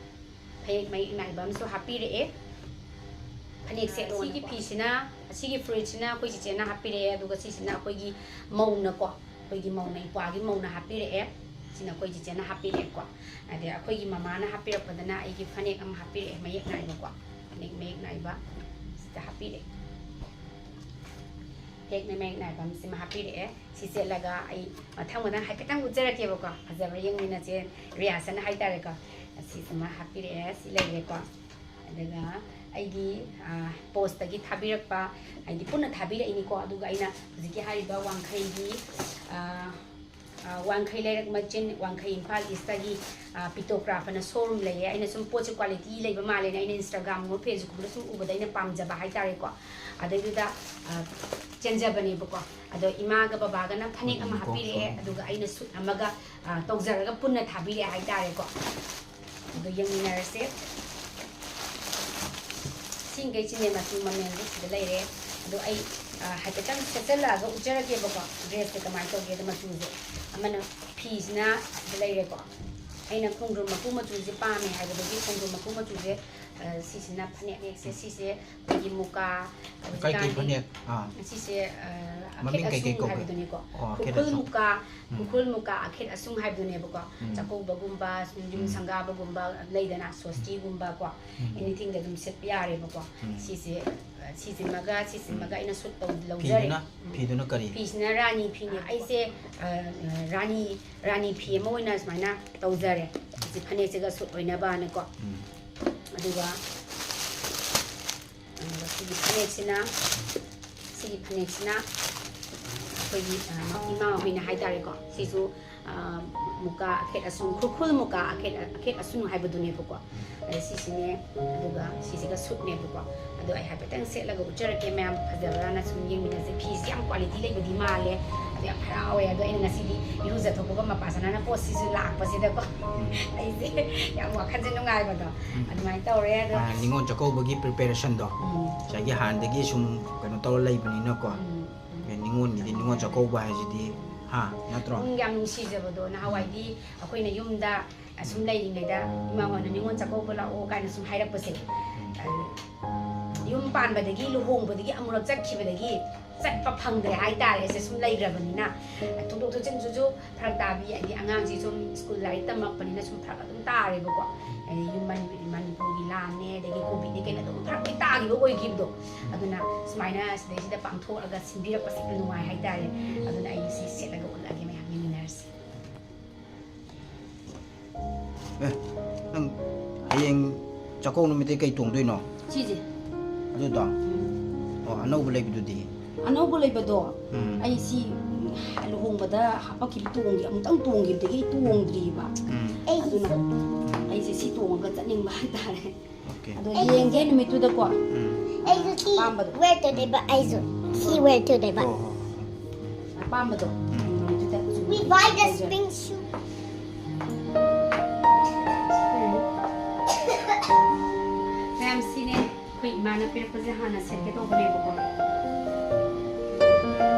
ꯐꯅꯦꯛ ꯃꯌꯦꯛ ꯅꯥꯏꯕ ꯑꯃꯁꯨ ꯍꯥꯞꯄꯤꯔꯛꯑꯦ꯫ ꯐꯅꯦꯛꯁꯦ, ꯑꯁꯤꯒꯤ ꯐꯤꯁꯤꯅ, ꯑꯁꯤꯒꯤ ꯐꯨꯔꯤꯠꯁꯤꯅ ꯑꯩꯈꯣꯏ ꯆꯤꯆꯦꯅ ꯍꯥꯞꯄꯤꯔꯛꯑꯦ, ꯑꯗꯨꯒ ꯁꯤꯁꯤꯅ ꯑꯩꯈꯣꯏꯒꯤ ꯃꯧꯅꯀꯣ, ꯑꯩꯈꯣꯏꯒꯤ ꯃꯧꯅ, ꯏꯄ꯭ꯋꯥꯒꯤ ꯃꯧꯅ ꯍꯥꯞꯄꯤꯔꯛꯑꯦ꯫ ꯁꯤꯅ ꯑꯩꯈꯣꯏ ꯆꯤꯆꯦꯅ ꯍꯥꯞꯄꯤꯔꯛꯑꯦꯀꯣ꯫ ꯑꯗꯩ ꯑꯩꯈꯣꯏꯒꯤ ꯃꯃꯥꯅ ꯍꯥꯞꯄꯤꯔꯛꯄꯗꯅ ꯑꯩꯒꯤ ꯐꯅꯦꯛ ꯑꯃ ꯍꯥꯞꯄꯤꯔꯛꯑꯦ, ꯃꯌꯦꯛ ꯅꯥꯏꯕꯀꯣ, ꯐꯅꯦꯛ ꯃꯌꯦꯛ ꯅꯥꯏꯕ ꯁꯤꯗ ꯍꯥꯞꯄꯤꯔꯛꯑꯦ꯫ ꯐꯅꯦꯛꯅ ꯃꯌꯦꯛ ꯅꯥꯏꯕ ꯑꯃ ꯁꯤꯃ ꯍꯥꯞꯄꯤꯔꯛꯑꯦ꯫ ꯁꯤ ꯁꯦꯠꯂꯒ ꯑꯩ ꯃꯊꯪ ꯃꯊꯪ ꯍꯥꯏꯐꯦꯠꯇꯪ ꯎꯠꯆꯔꯛꯀꯦꯕꯀꯣ, ꯐꯖꯕ꯭ꯔꯥ ꯌꯦꯡꯃꯤꯟꯅꯁꯦ, ꯔꯤꯍꯥꯔꯁꯦꯜ ꯍꯥꯏꯇꯥꯔꯦꯀꯣ꯫ ꯁꯤꯁꯤꯃ ꯍꯥꯞꯄꯤꯔꯛꯑꯦ, ꯁꯤ ꯂꯩꯔꯦꯀꯣ꯫ ꯑꯗꯨꯒ ꯑꯩꯒꯤ, ꯑ, postꯇꯒꯤ ꯊꯥꯕꯤꯔꯛꯄ, ꯍꯥꯏꯗꯤ ꯄꯨꯟꯅ ꯊꯥꯕꯤꯔꯛꯏꯅꯤꯀꯣ꯫ ꯑꯗꯨꯒ ꯑꯩꯅ ꯍꯧꯖꯤꯛꯀꯤ ꯍꯥꯏꯔꯤꯕ ꯋꯥꯡꯈꯩꯒꯤ, ꯑ, ꯑ, ꯋꯥꯡꯈꯩ ꯂꯩꯔꯛ ꯃꯆꯤꯟ, ꯋꯥꯡꯈꯩ ꯏꯝꯐꯥꯜ ꯏꯁꯇꯒꯤ, ꯑ, ꯄꯤꯇꯣꯀ꯭ꯔꯥꯐ ꯑꯅ showroom ꯂꯩꯌꯦ꯫ ꯑꯩꯅ ꯁꯨꯝ ꯄꯣꯠꯁꯦ quality ꯂꯩꯕ ꯃꯥꯜꯂꯦꯅ ꯑꯩꯅ Instagramꯒꯨꯝꯕ Facebookꯀꯨꯝꯕꯗ ꯁꯨꯝ ꯎꯕꯗ ꯑꯩꯅ ꯄꯥꯝꯖꯕ ꯍꯥꯏꯇꯥꯔꯦꯀꯣ꯫ ꯑꯗꯩꯗꯨꯗ, ꯑ, ꯆꯦꯟꯖꯕꯅꯦꯕꯀꯣ꯫ ꯑꯗꯣ ꯏꯃꯥꯒ ꯕꯕꯥꯒꯅ ꯐꯅꯦꯛ ꯑꯃ ꯍꯥꯞꯄꯤꯔꯛꯑꯦ, ꯑꯗꯨꯒ ꯑꯩꯅ suit ꯑꯃꯒ, ꯑ, ꯇꯧꯖꯔꯒ ꯄꯨꯟꯅ ꯊꯥꯕꯤꯔꯛꯑꯦ ꯍꯥꯏꯇꯥꯔꯦꯀꯣ꯫ ꯑꯗꯣ ꯌꯦꯡꯃꯤꯟꯅꯔꯁꯦ꯫ ꯁꯤꯡꯈꯩꯁꯤꯅꯦ ꯃꯆꯨ ꯃꯃꯦꯟꯗꯤ ꯁꯤꯗ ꯂꯩꯔꯦ꯫ ꯑꯗꯣ ꯑꯩ, ꯑ, ꯍꯥꯏꯐꯦꯠꯇꯪ ꯁꯦꯠꯆꯜꯂꯛꯑꯒ ꯎꯠꯆꯔꯛꯀꯦꯕꯀꯣ, dressꯁꯦ ꯀꯃꯥꯏꯅ ꯇꯧꯒꯦꯗ ꯃꯆꯨꯁꯦ꯫ ꯑꯃꯅ ꯐꯤ ꯐꯤꯁꯤꯅ ꯁꯤꯗ ꯂꯩꯔꯦꯀꯣ꯫ ꯑꯩꯅ ꯈꯣꯡꯗ꯭ꯔꯨꯝ ꯃꯀꯨ ꯃꯆꯨꯁꯦ ꯄꯥꯝꯃꯦ ꯍꯥꯏꯕꯗꯒꯤ ꯈꯣꯡꯗ꯭ꯔꯨꯝ ꯃꯀꯨ ꯃꯆꯨꯁꯦ, ꯑ, ꯁꯤꯁꯤꯅ ꯐꯅꯦꯛꯁꯦ, ꯁꯤꯁꯦ ꯑꯩꯈꯣꯏꯒꯤ ꯃꯨꯀꯥ, ꯀꯩ ꯀꯩ ꯍꯧꯖꯤꯛꯀꯥꯟꯗꯤ ꯐꯅꯦꯛ? ꯑꯥ꯫ ꯁꯤꯁꯦ, ꯑ, ꯑꯈꯦꯠ ꯃꯃꯤꯡ ꯀꯩ ꯀꯩ ꯑꯁꯨꯡ ꯀꯧꯒꯦ? ꯍꯥꯏꯕꯗꯨꯅꯤꯀꯣ꯫ ꯑꯣ, ꯑꯈꯦꯠ ꯈꯨꯔꯈꯨꯜ ꯑꯁꯨꯡ꯫ ꯃꯨꯀꯥ, ꯎꯝ꯫ ꯈꯨꯔꯈꯨꯜ ꯃꯨꯀꯥ ꯑꯈꯦꯠ ꯑꯁꯨꯡ ꯍꯥꯏꯕꯗꯨꯅꯦꯕꯀꯣ꯫ ꯎꯝ꯫ ꯆꯥꯛꯀꯧꯕꯒꯨꯝꯕ, ꯁꯨꯝ ꯌꯨꯝ ꯎꯝ꯫ ꯁꯪꯒꯥꯕꯒꯨꯝꯕ ꯂꯩꯗꯅ, ꯁꯣꯁꯇꯤꯒꯨꯝꯕꯀꯣ, ꯎꯝ꯫ ꯑꯦꯅꯤꯊꯤꯡꯗ ꯑꯗꯨꯝ ꯁꯦꯠꯄ ꯌꯥꯔꯦꯕꯀꯣ꯫ ꯎꯝ꯫ ꯁꯤꯁꯦ, ꯑ, ꯁꯤꯁꯤꯃꯒ ꯁꯤꯁꯤꯃꯒ ꯎꯝ꯫ ꯑꯩꯅ ꯁꯨꯠ ꯇꯧ-, ꯂꯧꯖꯔꯦ꯫ ꯐꯤꯗꯨꯅ, ꯎꯝ꯫ ꯐꯤꯗꯨꯅ ꯀꯔꯤ? ꯐꯤꯁꯤꯅ ꯔꯥꯅꯤ ꯐꯤꯅꯦ꯫ ꯑꯩꯁꯦ, ꯑ, ꯑ, ꯔꯥꯅꯤ, ꯔꯥꯅꯤ ꯐꯤ ꯑꯃ ꯑꯣꯏꯅ ꯁꯨꯃꯥꯏꯅ ꯇꯧꯖꯔꯦ꯫ ꯁꯤ ꯐꯅꯦꯛꯁꯤꯒ ꯁꯨꯠ ꯑꯣꯏꯅꯕꯅꯀꯣ꯫ ꯎꯝ꯫ ꯑꯗꯨꯒ, ꯑ, ꯁꯤꯒꯤ ꯐꯅꯦꯛꯁꯤꯅ, ꯁꯤꯒꯤ ꯐꯅꯦꯛꯁꯤꯅ ꯑꯩꯈꯣꯏꯒꯤ, ꯑ, ꯏꯃꯥ ꯍꯣꯏꯅ ꯍꯥꯏꯇꯥꯔꯦꯀꯣ꯫ ꯁꯤꯁꯨ, ꯑ, ꯃꯨꯀꯥ ꯑꯈꯦꯠ ꯑꯁꯨꯡ, ꯈꯨꯔꯈꯨꯜ ꯃꯨꯀꯥ ꯑꯈꯦꯠ, ꯑꯈꯦꯠ ꯑꯁꯨꯡ ꯍꯥꯏꯕꯗꯨꯅꯦꯕꯀꯣ꯫ ꯑꯗ ꯁꯤꯁꯤꯅꯦ, ꯑꯗꯨꯒ ꯁꯤꯁꯤꯒ ꯁꯨꯠꯅꯦꯕꯀꯣ꯫ ꯑꯗꯣ ꯑꯩ ꯍꯥꯏꯐꯦꯠꯇꯪ ꯁꯦꯠꯂꯒ ꯎꯠꯆꯔꯛꯀꯦ ꯃꯌꯥꯝ, ꯐꯖꯕ꯭ꯔꯥꯅ ꯁꯨꯝ ꯌꯦꯡꯃꯤꯟꯅꯁꯦ꯫ ꯐꯤꯁꯦ ꯌꯥꯝ ꯀ꯭ꯋꯥꯂꯤꯇꯤ ꯂꯩꯕꯗꯤ ꯃꯥꯜꯂꯦ, ꯑꯗꯣ ꯌꯥꯝ ꯍꯔꯥꯎꯋꯦ꯫ ꯑꯗꯣ ꯑꯩꯅ ꯉꯁꯤꯗꯤ ꯏꯔꯨꯖꯊꯣꯛꯄꯒ ꯃꯄꯥ ꯁꯅꯥꯅ ꯄꯣꯠꯁꯤꯁꯨ ꯂꯥꯛꯄꯁꯤꯗꯀꯣ, ꯎꯝ꯫ ꯑꯩꯁꯦ ꯌꯥꯝ ꯋꯥꯈꯜꯁꯦ ꯅꯨꯡꯉꯥꯏꯕꯗꯣ ꯎꯝ꯫ ꯑꯗꯨꯃꯥꯏꯅ ꯇꯧꯔꯦ꯫ ꯑꯗꯣ ꯑ, ꯅꯤꯉꯣꯜ ꯆꯥꯛꯀꯧꯕꯒꯤ ꯄ꯭ꯔꯤꯄꯦꯔꯦꯁꯟꯗꯣ ꯎꯝ꯫ ꯉꯁꯥꯏꯒꯤ ꯍꯥꯟꯅꯗꯒꯤ ꯁꯨꯝ ꯀꯩꯅꯣ ꯇꯧꯔ ꯂꯩꯕꯅꯤꯅꯀꯣ꯫ ꯎꯝ꯫ ꯑꯦ, ꯅꯤꯉꯣꯜꯒꯤꯗꯤ ꯅꯤꯉꯣꯜ ꯆꯥꯛꯀꯧꯕ ꯍꯥꯏꯁꯤꯗꯤ, ꯍꯥ, ꯅꯠꯇ꯭ꯔꯣ? ꯄꯨꯡ ꯌꯥꯝ ꯅꯨꯡꯁꯤꯖꯕꯗꯣ꯫ ꯅꯍꯥꯟꯋꯥꯏꯗꯤ ꯑꯩꯈꯣꯏꯅ ꯌꯨꯝꯗ ꯑꯁꯨꯝ ꯂꯩꯔꯤꯉꯩꯗ ꯏꯃꯥ ꯍꯣꯏꯅ "ꯅꯤꯉꯣꯜ ꯆꯥꯛꯀꯧꯕ ꯂꯥꯛꯑꯣ" ꯀꯥꯏꯅ ꯁꯨꯝ ꯍꯥꯏꯔꯛꯄꯁꯦ꯫ ꯎꯝ꯫ ꯑ, ꯌꯨꯝ ꯄꯥꯟꯕꯗꯒꯤ, ꯂꯨꯍꯣꯡꯕꯗꯒꯤ ꯑꯃꯨꯔꯛ ꯆꯠꯈꯤꯕꯗꯒꯤ ꯆꯠꯄ ꯐꯪꯗ꯭ꯔꯦ ꯍꯥꯏꯇꯥꯔꯦ꯫ ꯁꯦ ꯁꯨꯝ ꯂꯩꯈ꯭ꯔꯕꯅꯤꯅ ꯊꯣꯛꯇꯣꯛ ꯊꯣꯛꯆꯤꯟꯁꯤꯁꯨ ꯐꯔꯛ ꯇꯥꯕꯤ, ꯍꯥꯏꯗꯤ ꯑꯉꯥꯡꯁꯤ ꯁꯨꯝ ꯁ꯭ꯀꯨꯜ ꯂꯥꯏꯔꯤꯛ ꯇꯝꯃꯛꯄꯅꯤꯅ ꯁꯨꯝ ꯐꯔꯛ ꯑꯗꯨꯝ ꯇꯥꯔꯦꯕꯀꯣ꯫ ꯍꯥꯏꯗꯤ ꯌꯨꯝ ꯃꯅꯤ-, ꯃꯅꯤꯄꯨꯔꯒꯤ ꯂꯥꯟꯅꯦ, ꯑꯗꯒꯤ ꯀꯣꯚꯤꯗꯅꯦ, ꯀꯩꯅ ꯑꯗꯨꯝ ꯐꯔꯛ ꯂꯣꯏ ꯇꯥꯈꯤꯕ ꯑꯣꯏꯈꯤꯕꯗꯣ꯫ ꯑꯗꯨꯅ ꯁꯨꯃꯥꯏꯅ ꯁꯤꯗꯩꯁꯤꯗ ꯄꯥꯡꯊꯣꯛꯑꯒ ꯁꯤꯟꯕꯤꯔꯛꯄꯁꯦ ꯌꯥꯝ ꯅꯨꯡꯉꯥꯏ ꯍꯥꯏꯇꯥꯔꯦ꯫ ꯑꯗꯨꯅ ꯑꯩ ꯁꯤ ꯁꯦꯠꯂꯒ ꯎꯠꯂꯛꯑꯒꯦ, ꯃꯌꯥꯝ ꯌꯦꯡꯃꯤꯟꯅꯔꯁꯤ꯫ ꯑꯦ, ꯅꯪ ꯍꯌꯦꯡ ꯆꯥꯛꯀꯧ ꯅꯨꯃꯤꯠꯇ ꯀꯩ ꯇꯣꯡꯗꯣꯏꯅꯣ? ꯁꯤꯁꯦ꯫ ꯑꯗꯨꯗꯣ? ꯎꯝ꯫ ꯑꯣ, ꯑꯅꯧꯕ ꯂꯩꯕꯗꯨꯗꯤ? ꯑꯅꯧꯕ ꯂꯩꯕꯗꯣ, ꯎꯝ꯫ ꯑꯩ ꯁꯤ, ꯎꯝ, ꯂꯨꯍꯣꯡꯕꯗ ꯍꯥꯄꯛꯈꯤꯕ ꯇꯣꯡꯒꯦ, ꯑꯃꯨꯛꯇꯪ ꯇꯣꯡꯈꯤꯕꯗꯒꯤ ꯑꯩ ꯇꯣꯡꯗ꯭ꯔꯤꯕ꯫ ꯎꯝ꯫ ꯑꯗꯨꯅ ꯎꯝ꯫ ꯑꯩꯁꯦ ꯁꯤ ꯇꯣꯡꯉꯒ ꯆꯠꯅꯤꯡꯕ ꯍꯥꯏꯇꯥꯔꯦ꯫ ꯑꯣꯀꯦ꯫ ꯑꯗꯣ ꯌꯦꯡꯒꯦ ꯅꯨꯃꯤꯠꯇꯨꯗꯀꯣ꯫ ꯎꯝ꯫ ꯑꯩꯁꯨ ꯁꯤ ꯑꯄꯥꯝꯕꯗꯣ꯫ Wear ꯇꯧꯗꯣꯏꯕ, ꯑꯩꯁꯨ ꯁꯤ wear ꯇꯧꯗꯣꯏꯕ꯫ ꯍꯣ, ꯍꯣ, ꯍꯣ꯫ ꯑꯄꯥꯝꯕꯗꯣ꯫ ꯎꯝ꯫ ꯅꯨꯃꯤꯠꯇꯨꯗ ꯁꯨꯝ We buy the ꯇꯧꯖꯔꯦ꯫ Spring shoe. ꯃꯌꯥꯝ ꯁꯤꯅꯦ ꯑꯩꯈꯣꯏ ꯏꯃꯥꯅ ꯄꯤꯔꯛꯄꯁꯦ ꯍꯥꯟꯅ ꯁꯦꯠꯀꯦ ꯇꯧꯕꯅꯦꯕꯀꯣ꯫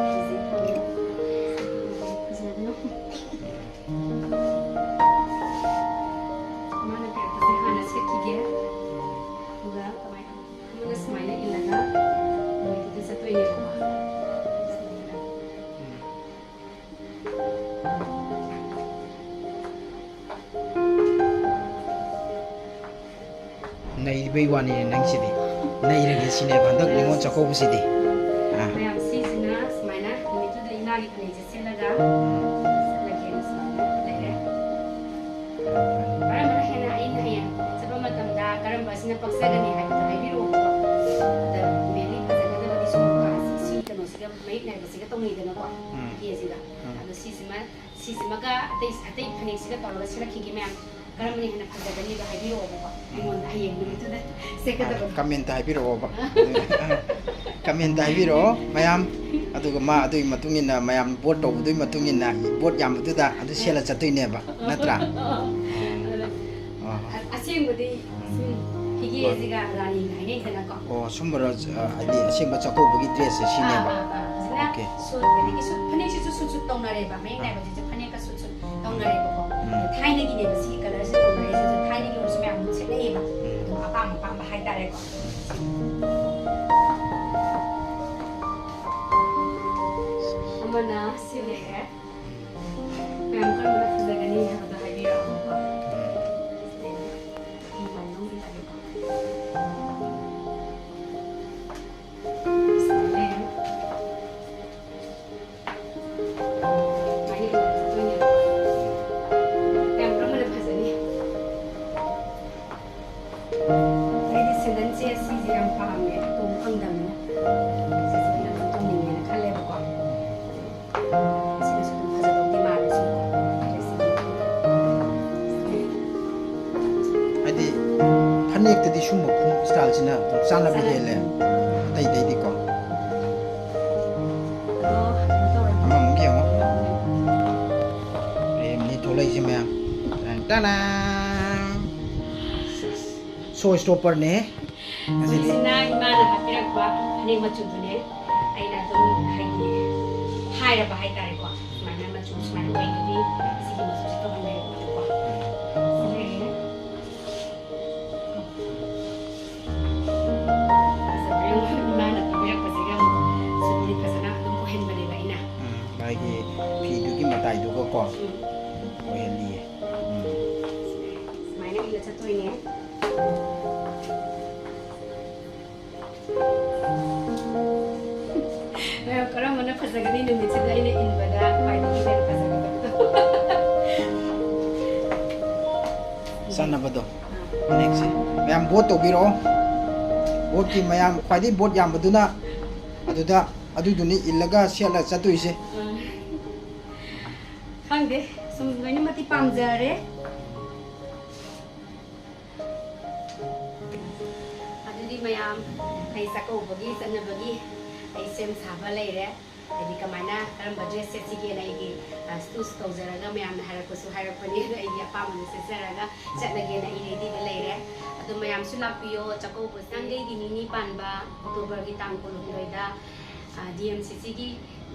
ꯐꯖꯕꯅ꯫ ꯕꯩ ꯋꯥꯅꯤꯅꯦ ꯅꯪꯁꯤꯗꯤ꯫ ꯅꯩꯔꯒꯦ ꯁꯤꯅꯦꯕ ꯍꯟꯗꯛ ꯅꯤꯉꯣꯜ ꯆꯥꯛꯀꯧꯕꯁꯤꯗꯤ꯫ ꯑꯥ꯫ ꯃꯌꯥꯝ ꯁꯤꯁꯤꯅ ꯁꯨꯃꯥꯏꯅ ꯅꯨꯃꯤꯠꯇꯨꯗ ꯏꯃꯥꯒꯤ ꯐꯅꯦꯛꯁꯦ ꯁꯦꯠꯂꯒ ꯆꯠꯂꯒꯦꯅ ꯁꯨꯃꯥꯏꯅ ꯂꯩꯔꯦ꯫ ꯀꯔꯝꯕꯅ ꯍꯦꯟꯅ ꯑꯩꯅ ꯍꯌꯦꯡ ꯆꯠꯄ ꯃꯇꯝꯗ ꯀꯔꯝꯕ ꯑꯁꯤꯅ ꯄꯛꯆꯒꯅꯤ ꯍꯥꯏꯕꯗꯣ ꯍꯥꯏꯕꯤꯔꯛꯑꯣꯕꯀꯣ꯫ ꯑꯗ ꯃꯦꯟꯂꯤ ꯐꯖꯒꯗꯕꯗꯤ ꯁꯨꯝ ꯁꯤ ꯀꯩꯅꯣꯁꯤꯒ ꯃꯌꯦꯛ ꯅꯥꯏꯕꯁꯤꯒ ꯇꯧꯅꯩꯗꯅꯀꯣ꯫ ꯎꯝ꯫ ꯐꯤꯒꯦꯁꯤꯒ꯫ ꯎꯝ꯫ ꯑꯗꯣ ꯁꯤꯁꯤꯃ ꯁꯤꯁꯤꯃꯒ ꯑꯇꯩ ꯑꯇꯩ ꯐꯅꯦꯛꯁꯤꯒ ꯇꯧꯔꯒ ꯁꯦꯠꯂꯛꯈꯤꯒꯦ ꯃꯌꯥꯝ꯫ ꯀꯔꯝꯕꯅ ꯍꯦꯟꯅ ꯐꯖꯒꯅꯤꯗꯣ ꯍꯥꯏꯕꯤꯔꯛꯑꯣꯕꯀꯣ꯫ ꯑꯩꯉꯣꯟꯗ ꯍꯌꯦꯡ ꯅꯨꯃꯤꯠꯇꯨꯗ ꯁꯦꯠꯀꯗꯕꯗꯣ꯫ ꯀꯃꯦꯟꯇ ꯍꯥꯏꯕꯤꯔꯛꯑꯣꯕ꯫ ꯀꯃꯦꯟꯇ ꯍꯥꯏꯕꯤꯔꯛꯑꯣ ꯃꯌꯥꯝ꯫ ꯑꯗꯨꯒ ꯃꯥ ꯑꯗꯨꯒꯤ ꯃꯇꯨꯡ ꯏꯟꯅ ꯃꯌꯥꯝ ꯚꯣꯠ ꯇꯧꯕꯗꯨꯒꯤ ꯃꯇꯨꯡ ꯏꯟꯅ ꯚꯣꯠ ꯌꯥꯝꯕꯗꯨꯗ ꯑꯗꯨ ꯁꯦꯠꯂ ꯆꯠꯇꯣꯏꯅꯦꯕ, ꯅꯠꯇ꯭ꯔꯥ? ꯑꯗꯨꯅ ꯑꯣ꯫ ꯑ-, ꯑꯁꯦꯡꯕꯗꯤ ꯁꯨꯝ ꯐꯤꯒꯦꯁꯤꯒ ꯔꯥꯅꯤꯒ ꯍꯥꯏꯅꯩꯗꯅꯀꯣ꯫ ꯑꯣ, ꯁꯨꯝꯕꯔꯣ, ꯑ, ꯍꯥꯏꯗꯤ ꯑꯁꯦꯡꯕ ꯆꯥꯛꯀꯧꯕꯒꯤ ꯗ꯭ꯔꯦꯁꯁꯦ ꯁꯤꯅꯦꯕ? ꯑꯥ, ꯑꯥ, ꯑꯥ꯫ ꯍꯧꯖꯤꯛꯅ ꯑꯣꯀꯦ꯫ ꯁꯨꯠ, ꯑꯗꯒꯤ ꯁꯨꯠ, ꯐꯅꯦꯛꯁꯤꯁꯨ ꯁꯨꯠ ꯁꯨꯠ ꯇꯧꯅꯔꯦꯕ, ꯃꯌꯦꯛ ꯅꯥꯏꯕꯁꯤꯁꯨ ꯐꯅꯦꯛꯀ ꯁꯨꯠ ꯁꯨꯠ ꯇꯧꯅꯔꯦꯕꯀꯣ꯫ ꯎꯝ꯫ ꯊꯥꯏꯅꯒꯤꯅꯦꯕ ꯁꯤꯒꯤ ꯀꯂꯔꯁꯦ ꯇꯧꯅꯔꯤꯁꯦ, ꯑꯗꯨ ꯊꯥꯏꯅꯒꯤ ꯑꯣꯏꯔꯁꯨ ꯃꯌꯥꯝ ꯑꯗꯨꯝ ꯁꯦꯠꯅꯩꯌꯦꯕ꯫ ꯎꯝ꯫ ꯑꯗꯨꯝ ꯑꯄꯥꯝ ꯑꯄꯥꯝꯕ ꯍꯥꯏꯇꯥꯔꯦꯀꯣ꯫ ꯑꯃꯅ ꯁꯤ ꯂꯩꯔꯦ꯫ ꯃꯌꯥꯝ ꯀꯔꯝꯕꯅ ꯐꯖꯒꯅꯤ ꯍꯥꯏꯕꯗꯣ ꯍꯥꯏꯕꯤꯔꯛꯑꯣꯀꯣ꯫ ꯎꯝ꯫ ꯁꯤ ꯂꯩꯔꯦ꯫ ꯑꯩꯗꯤ ꯁꯦꯟꯗꯟꯁꯦ ꯁꯤꯁꯦ ꯌꯥꯝ ꯄꯥꯝꯃꯦ, ꯇꯣꯡ ꯐꯪꯗꯕꯅꯤꯅ꯫ ꯁꯤꯁꯦ ꯌꯥꯝ ꯇꯣꯡꯅꯤꯡꯉꯦꯅ ꯈꯜꯂꯦꯕꯀꯣ꯫ ꯁꯤꯅꯁꯨ ꯑꯗꯨꯝ ꯐꯖꯗꯧꯗꯤ ꯃꯥꯜꯂꯦ ꯁꯨꯝ꯫ ꯍꯥꯏꯗꯤ ꯐꯅꯦꯛꯇꯗꯤ ꯁꯨꯝꯕ ꯈꯣꯡꯎꯞ ꯏꯁꯇꯥꯏꯜꯁꯤꯅ ꯑꯗꯨꯝ ꯆꯥꯟꯅꯕ ꯆꯥꯟꯅ- ꯍꯦꯜꯂꯦ ꯑꯇꯩ ꯑꯇꯩꯗꯤꯀꯣ꯫ ꯑꯗꯣ ꯀꯩꯅꯣ ꯇꯧꯔꯦ꯫ ꯑꯃꯃꯨꯛ ꯌꯦꯡꯉꯣ꯫ ꯄ꯭ꯔꯦꯝꯅꯤ ꯊꯣꯛꯂꯛꯏꯁꯦ ꯃꯌꯥꯝ꯫ ꯇꯅꯥ! ꯁꯣ ꯁ꯭ꯇꯣꯄꯔꯅꯦ꯫ ꯉꯁꯤꯗꯤ꯫ ꯍꯧꯖꯤꯛꯁꯤꯅ ꯏꯃꯥꯅ ꯍꯥꯞꯄꯤꯔꯛꯄ ꯐꯅꯦꯛ ꯃꯆꯨꯗꯨꯅꯦ꯫ ꯑꯩꯅ ꯑꯗꯨꯝ ꯍꯥꯏꯗꯤ ꯍꯥꯏꯔꯕ ꯍꯥꯏꯇꯥꯔꯦꯀꯣ, ꯁꯨꯃꯥꯏꯅ ꯃꯆꯨ ꯁꯨꯃꯥꯏꯅ ꯑꯣꯏꯒꯅꯤ, ꯁꯤꯒꯤ ꯃꯆꯨꯁꯦ ꯇꯧꯍꯟꯕꯤꯔꯛꯄꯅꯦꯀꯣ꯫ ꯁꯤ ꯂꯩꯔꯦ꯫ ꯐꯖꯕ꯭ꯔꯥ ꯌꯦꯡꯉꯨ, ꯏꯃꯥꯅ ꯄꯤꯕꯤꯔꯛꯄꯁꯤꯒ ꯑꯃꯨꯛ ꯁꯨꯠꯇꯤ ꯐꯖꯅ ꯑꯗꯨꯝ ꯑꯣꯏꯍꯟꯕꯅꯦꯕ ꯑꯩꯅ꯫ ꯎꯝ, ꯃꯥꯒꯤ ꯐꯤꯗꯨꯒꯤ ꯃꯇꯥꯏꯗꯨꯒꯀꯣ ꯎꯝ꯫ ꯑꯣꯏꯍꯜꯂꯤꯌꯦ꯫ ꯎꯝ꯫ ꯁꯨꯃꯥꯏꯅ ꯏꯔ ꯆꯠꯇꯣꯏꯅꯦ꯫ ꯅꯦꯛꯁꯁꯦ ꯃꯌꯥꯝ ꯚꯣꯠ ꯇꯧꯕꯤꯔꯛꯑꯣ꯫ ꯚꯣꯠꯀꯤ ꯃꯌꯥꯝ ꯈ꯭ꯋꯥꯏꯗꯒꯤ ꯚꯣꯠ ꯌꯥꯝꯕꯗꯨꯅ ꯑꯗꯨꯗ ꯑꯗꯨꯗꯨꯅꯤ ꯏꯜꯂꯒ ꯁꯦꯠꯂ ꯆꯠꯇꯣꯏꯁꯦ꯫ ꯈꯪꯗꯦ, ꯁꯨꯝ ꯂꯣꯏꯅꯃꯛꯇꯤ ꯄꯥꯝꯖꯔꯦ꯫ ꯑꯗꯨꯗꯤ ꯃꯌꯥꯝ, ꯑꯩ ꯆꯥꯛꯀꯧꯕꯒꯤ ꯆꯠꯅꯕꯒꯤ ꯑꯩ ꯁꯦꯝ ꯁꯥꯕ ꯂꯩꯔꯦ꯫ ꯍꯥꯏꯗꯤ ꯀꯃꯥꯏꯅ, ꯀꯔꯝꯕ ꯗ꯭ꯔꯦꯁ ꯁꯦꯠꯁꯤꯒꯦꯅ ꯑꯩꯒꯤ ꯁ꯭ꯇꯨꯁ ꯇꯧꯖꯔꯒ ꯃꯌꯥꯝꯅ ꯍꯥꯏꯔꯛꯄꯁꯨ ꯍꯥꯏꯔꯛꯄꯅꯤ꯫ ꯑꯗꯣ ꯑꯩꯒꯤ ꯑꯄꯥꯝꯕꯗꯣ ꯁꯦꯠꯆꯔꯒ ꯆꯠꯂꯒꯦꯅ ꯑꯩ ꯔꯦꯗꯤꯗ ꯂꯩꯔꯦ꯫ ꯑꯗꯣ ꯃꯌꯥꯝꯁꯨ ꯂꯥꯛꯄꯤꯌꯣ꯫ ꯆꯥꯛꯀꯧꯕ ꯅꯥꯒꯩꯒꯤ ꯅꯤꯅꯤ ꯄꯥꯟꯕ ꯑꯣꯛꯇꯣꯕꯔꯒꯤ ꯇꯥꯡ ꯀꯨꯟꯍꯨꯝꯗꯣꯏꯗ ꯗꯤ ꯑꯦꯝ ꯁꯤ ꯁꯤꯒꯤ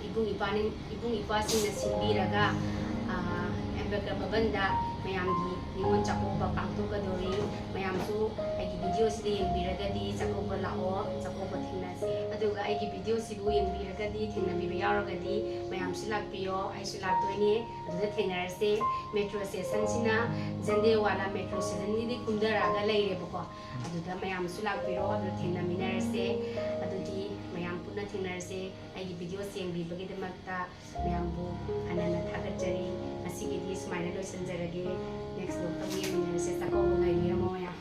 ꯏꯕꯨꯡ ꯏꯄ꯭ꯋꯥꯁꯤꯡꯅ ꯁꯤꯟꯕꯤꯔꯒ ꯑꯦꯝꯕꯦꯗꯀꯔ ꯚꯕꯟꯗ ꯃꯌꯥꯝꯒꯤ ꯅꯤꯉꯣꯜ ꯆꯥꯛꯀꯧꯕ ꯄꯥꯡꯊꯣꯛꯀꯗꯧꯔꯤ꯫ ꯃꯌꯥꯝꯁꯨ ꯑꯩꯒꯤ ꯚꯤꯗꯤꯑꯣꯁꯤꯗ ꯌꯦꯡꯕꯤꯔꯒꯗꯤ ꯆꯥꯛꯀꯧꯕ ꯂꯥꯛꯑꯣ, ꯆꯥꯛꯀꯧꯕ ꯊꯦꯡꯅꯁꯦ꯫ ꯑꯗꯨꯒ ꯑꯩꯒꯤ ꯚꯤꯗꯤꯑꯣꯁꯤꯕꯨ ꯌꯦꯡꯕꯤꯔꯒꯗꯤ, ꯊꯦꯡꯅꯕꯤꯕ ꯌꯥꯎꯔꯒꯗꯤ ꯃꯌꯥꯝꯁꯨ ꯂꯥꯛꯄꯤꯌꯣ, ꯑꯩꯁꯨ ꯂꯥꯛꯇꯣꯏꯅꯦ꯫ ꯑꯗꯨꯗ ꯊꯦꯡꯅꯔꯁꯦ꯫ ꯃꯦꯇ꯭ꯔꯣ ꯁ꯭ꯇꯦꯁꯟꯁꯤꯅ ꯖꯟꯗꯦꯋꯥꯂꯥ ꯃꯦꯇ꯭ꯔꯣ ꯁ꯭ꯇꯦꯁꯟꯒꯤꯗꯤ ꯀꯨꯝꯊꯔꯛꯑꯒ ꯂꯩꯔꯦꯕꯀꯣ꯫ ꯑꯗꯨꯗ ꯃꯌꯥꯝꯁꯨ ꯂꯥꯛꯄꯤꯔꯣ, ꯑꯗꯨꯗ ꯊꯦꯡꯅꯃꯤꯟꯅꯔꯁꯦ꯫ ꯑꯗꯨꯗꯤ ꯃꯌꯥꯝ ꯄꯨꯟꯅ ꯊꯦꯡꯅꯔꯁꯦ꯫ ꯑꯩꯒꯤ ꯚꯤꯗꯤꯑꯣꯁꯤ ꯌꯦꯡꯕꯤꯕꯒꯤꯗꯃꯛꯇ ꯃꯌꯥꯝꯕꯨ ꯍꯟꯅ ꯍꯟꯅ ꯊꯥꯒꯠꯆꯔꯤ꯫ ꯉꯁꯤꯒꯤꯗꯤ ꯁꯨꯃꯥꯏꯅ ꯂꯣꯏꯁꯤꯟꯖꯔꯒꯦ꯫ ꯅꯦꯛꯁ ꯚ꯭ꯂꯣꯒꯇ ꯑꯃꯨꯛ ꯌꯦꯡꯃꯤꯟꯅꯔꯁꯦ꯫ ꯆꯥꯛꯀꯧꯕ ꯉꯥꯏꯕꯤꯔꯝꯃꯣ ꯃꯌꯥꯝ꯫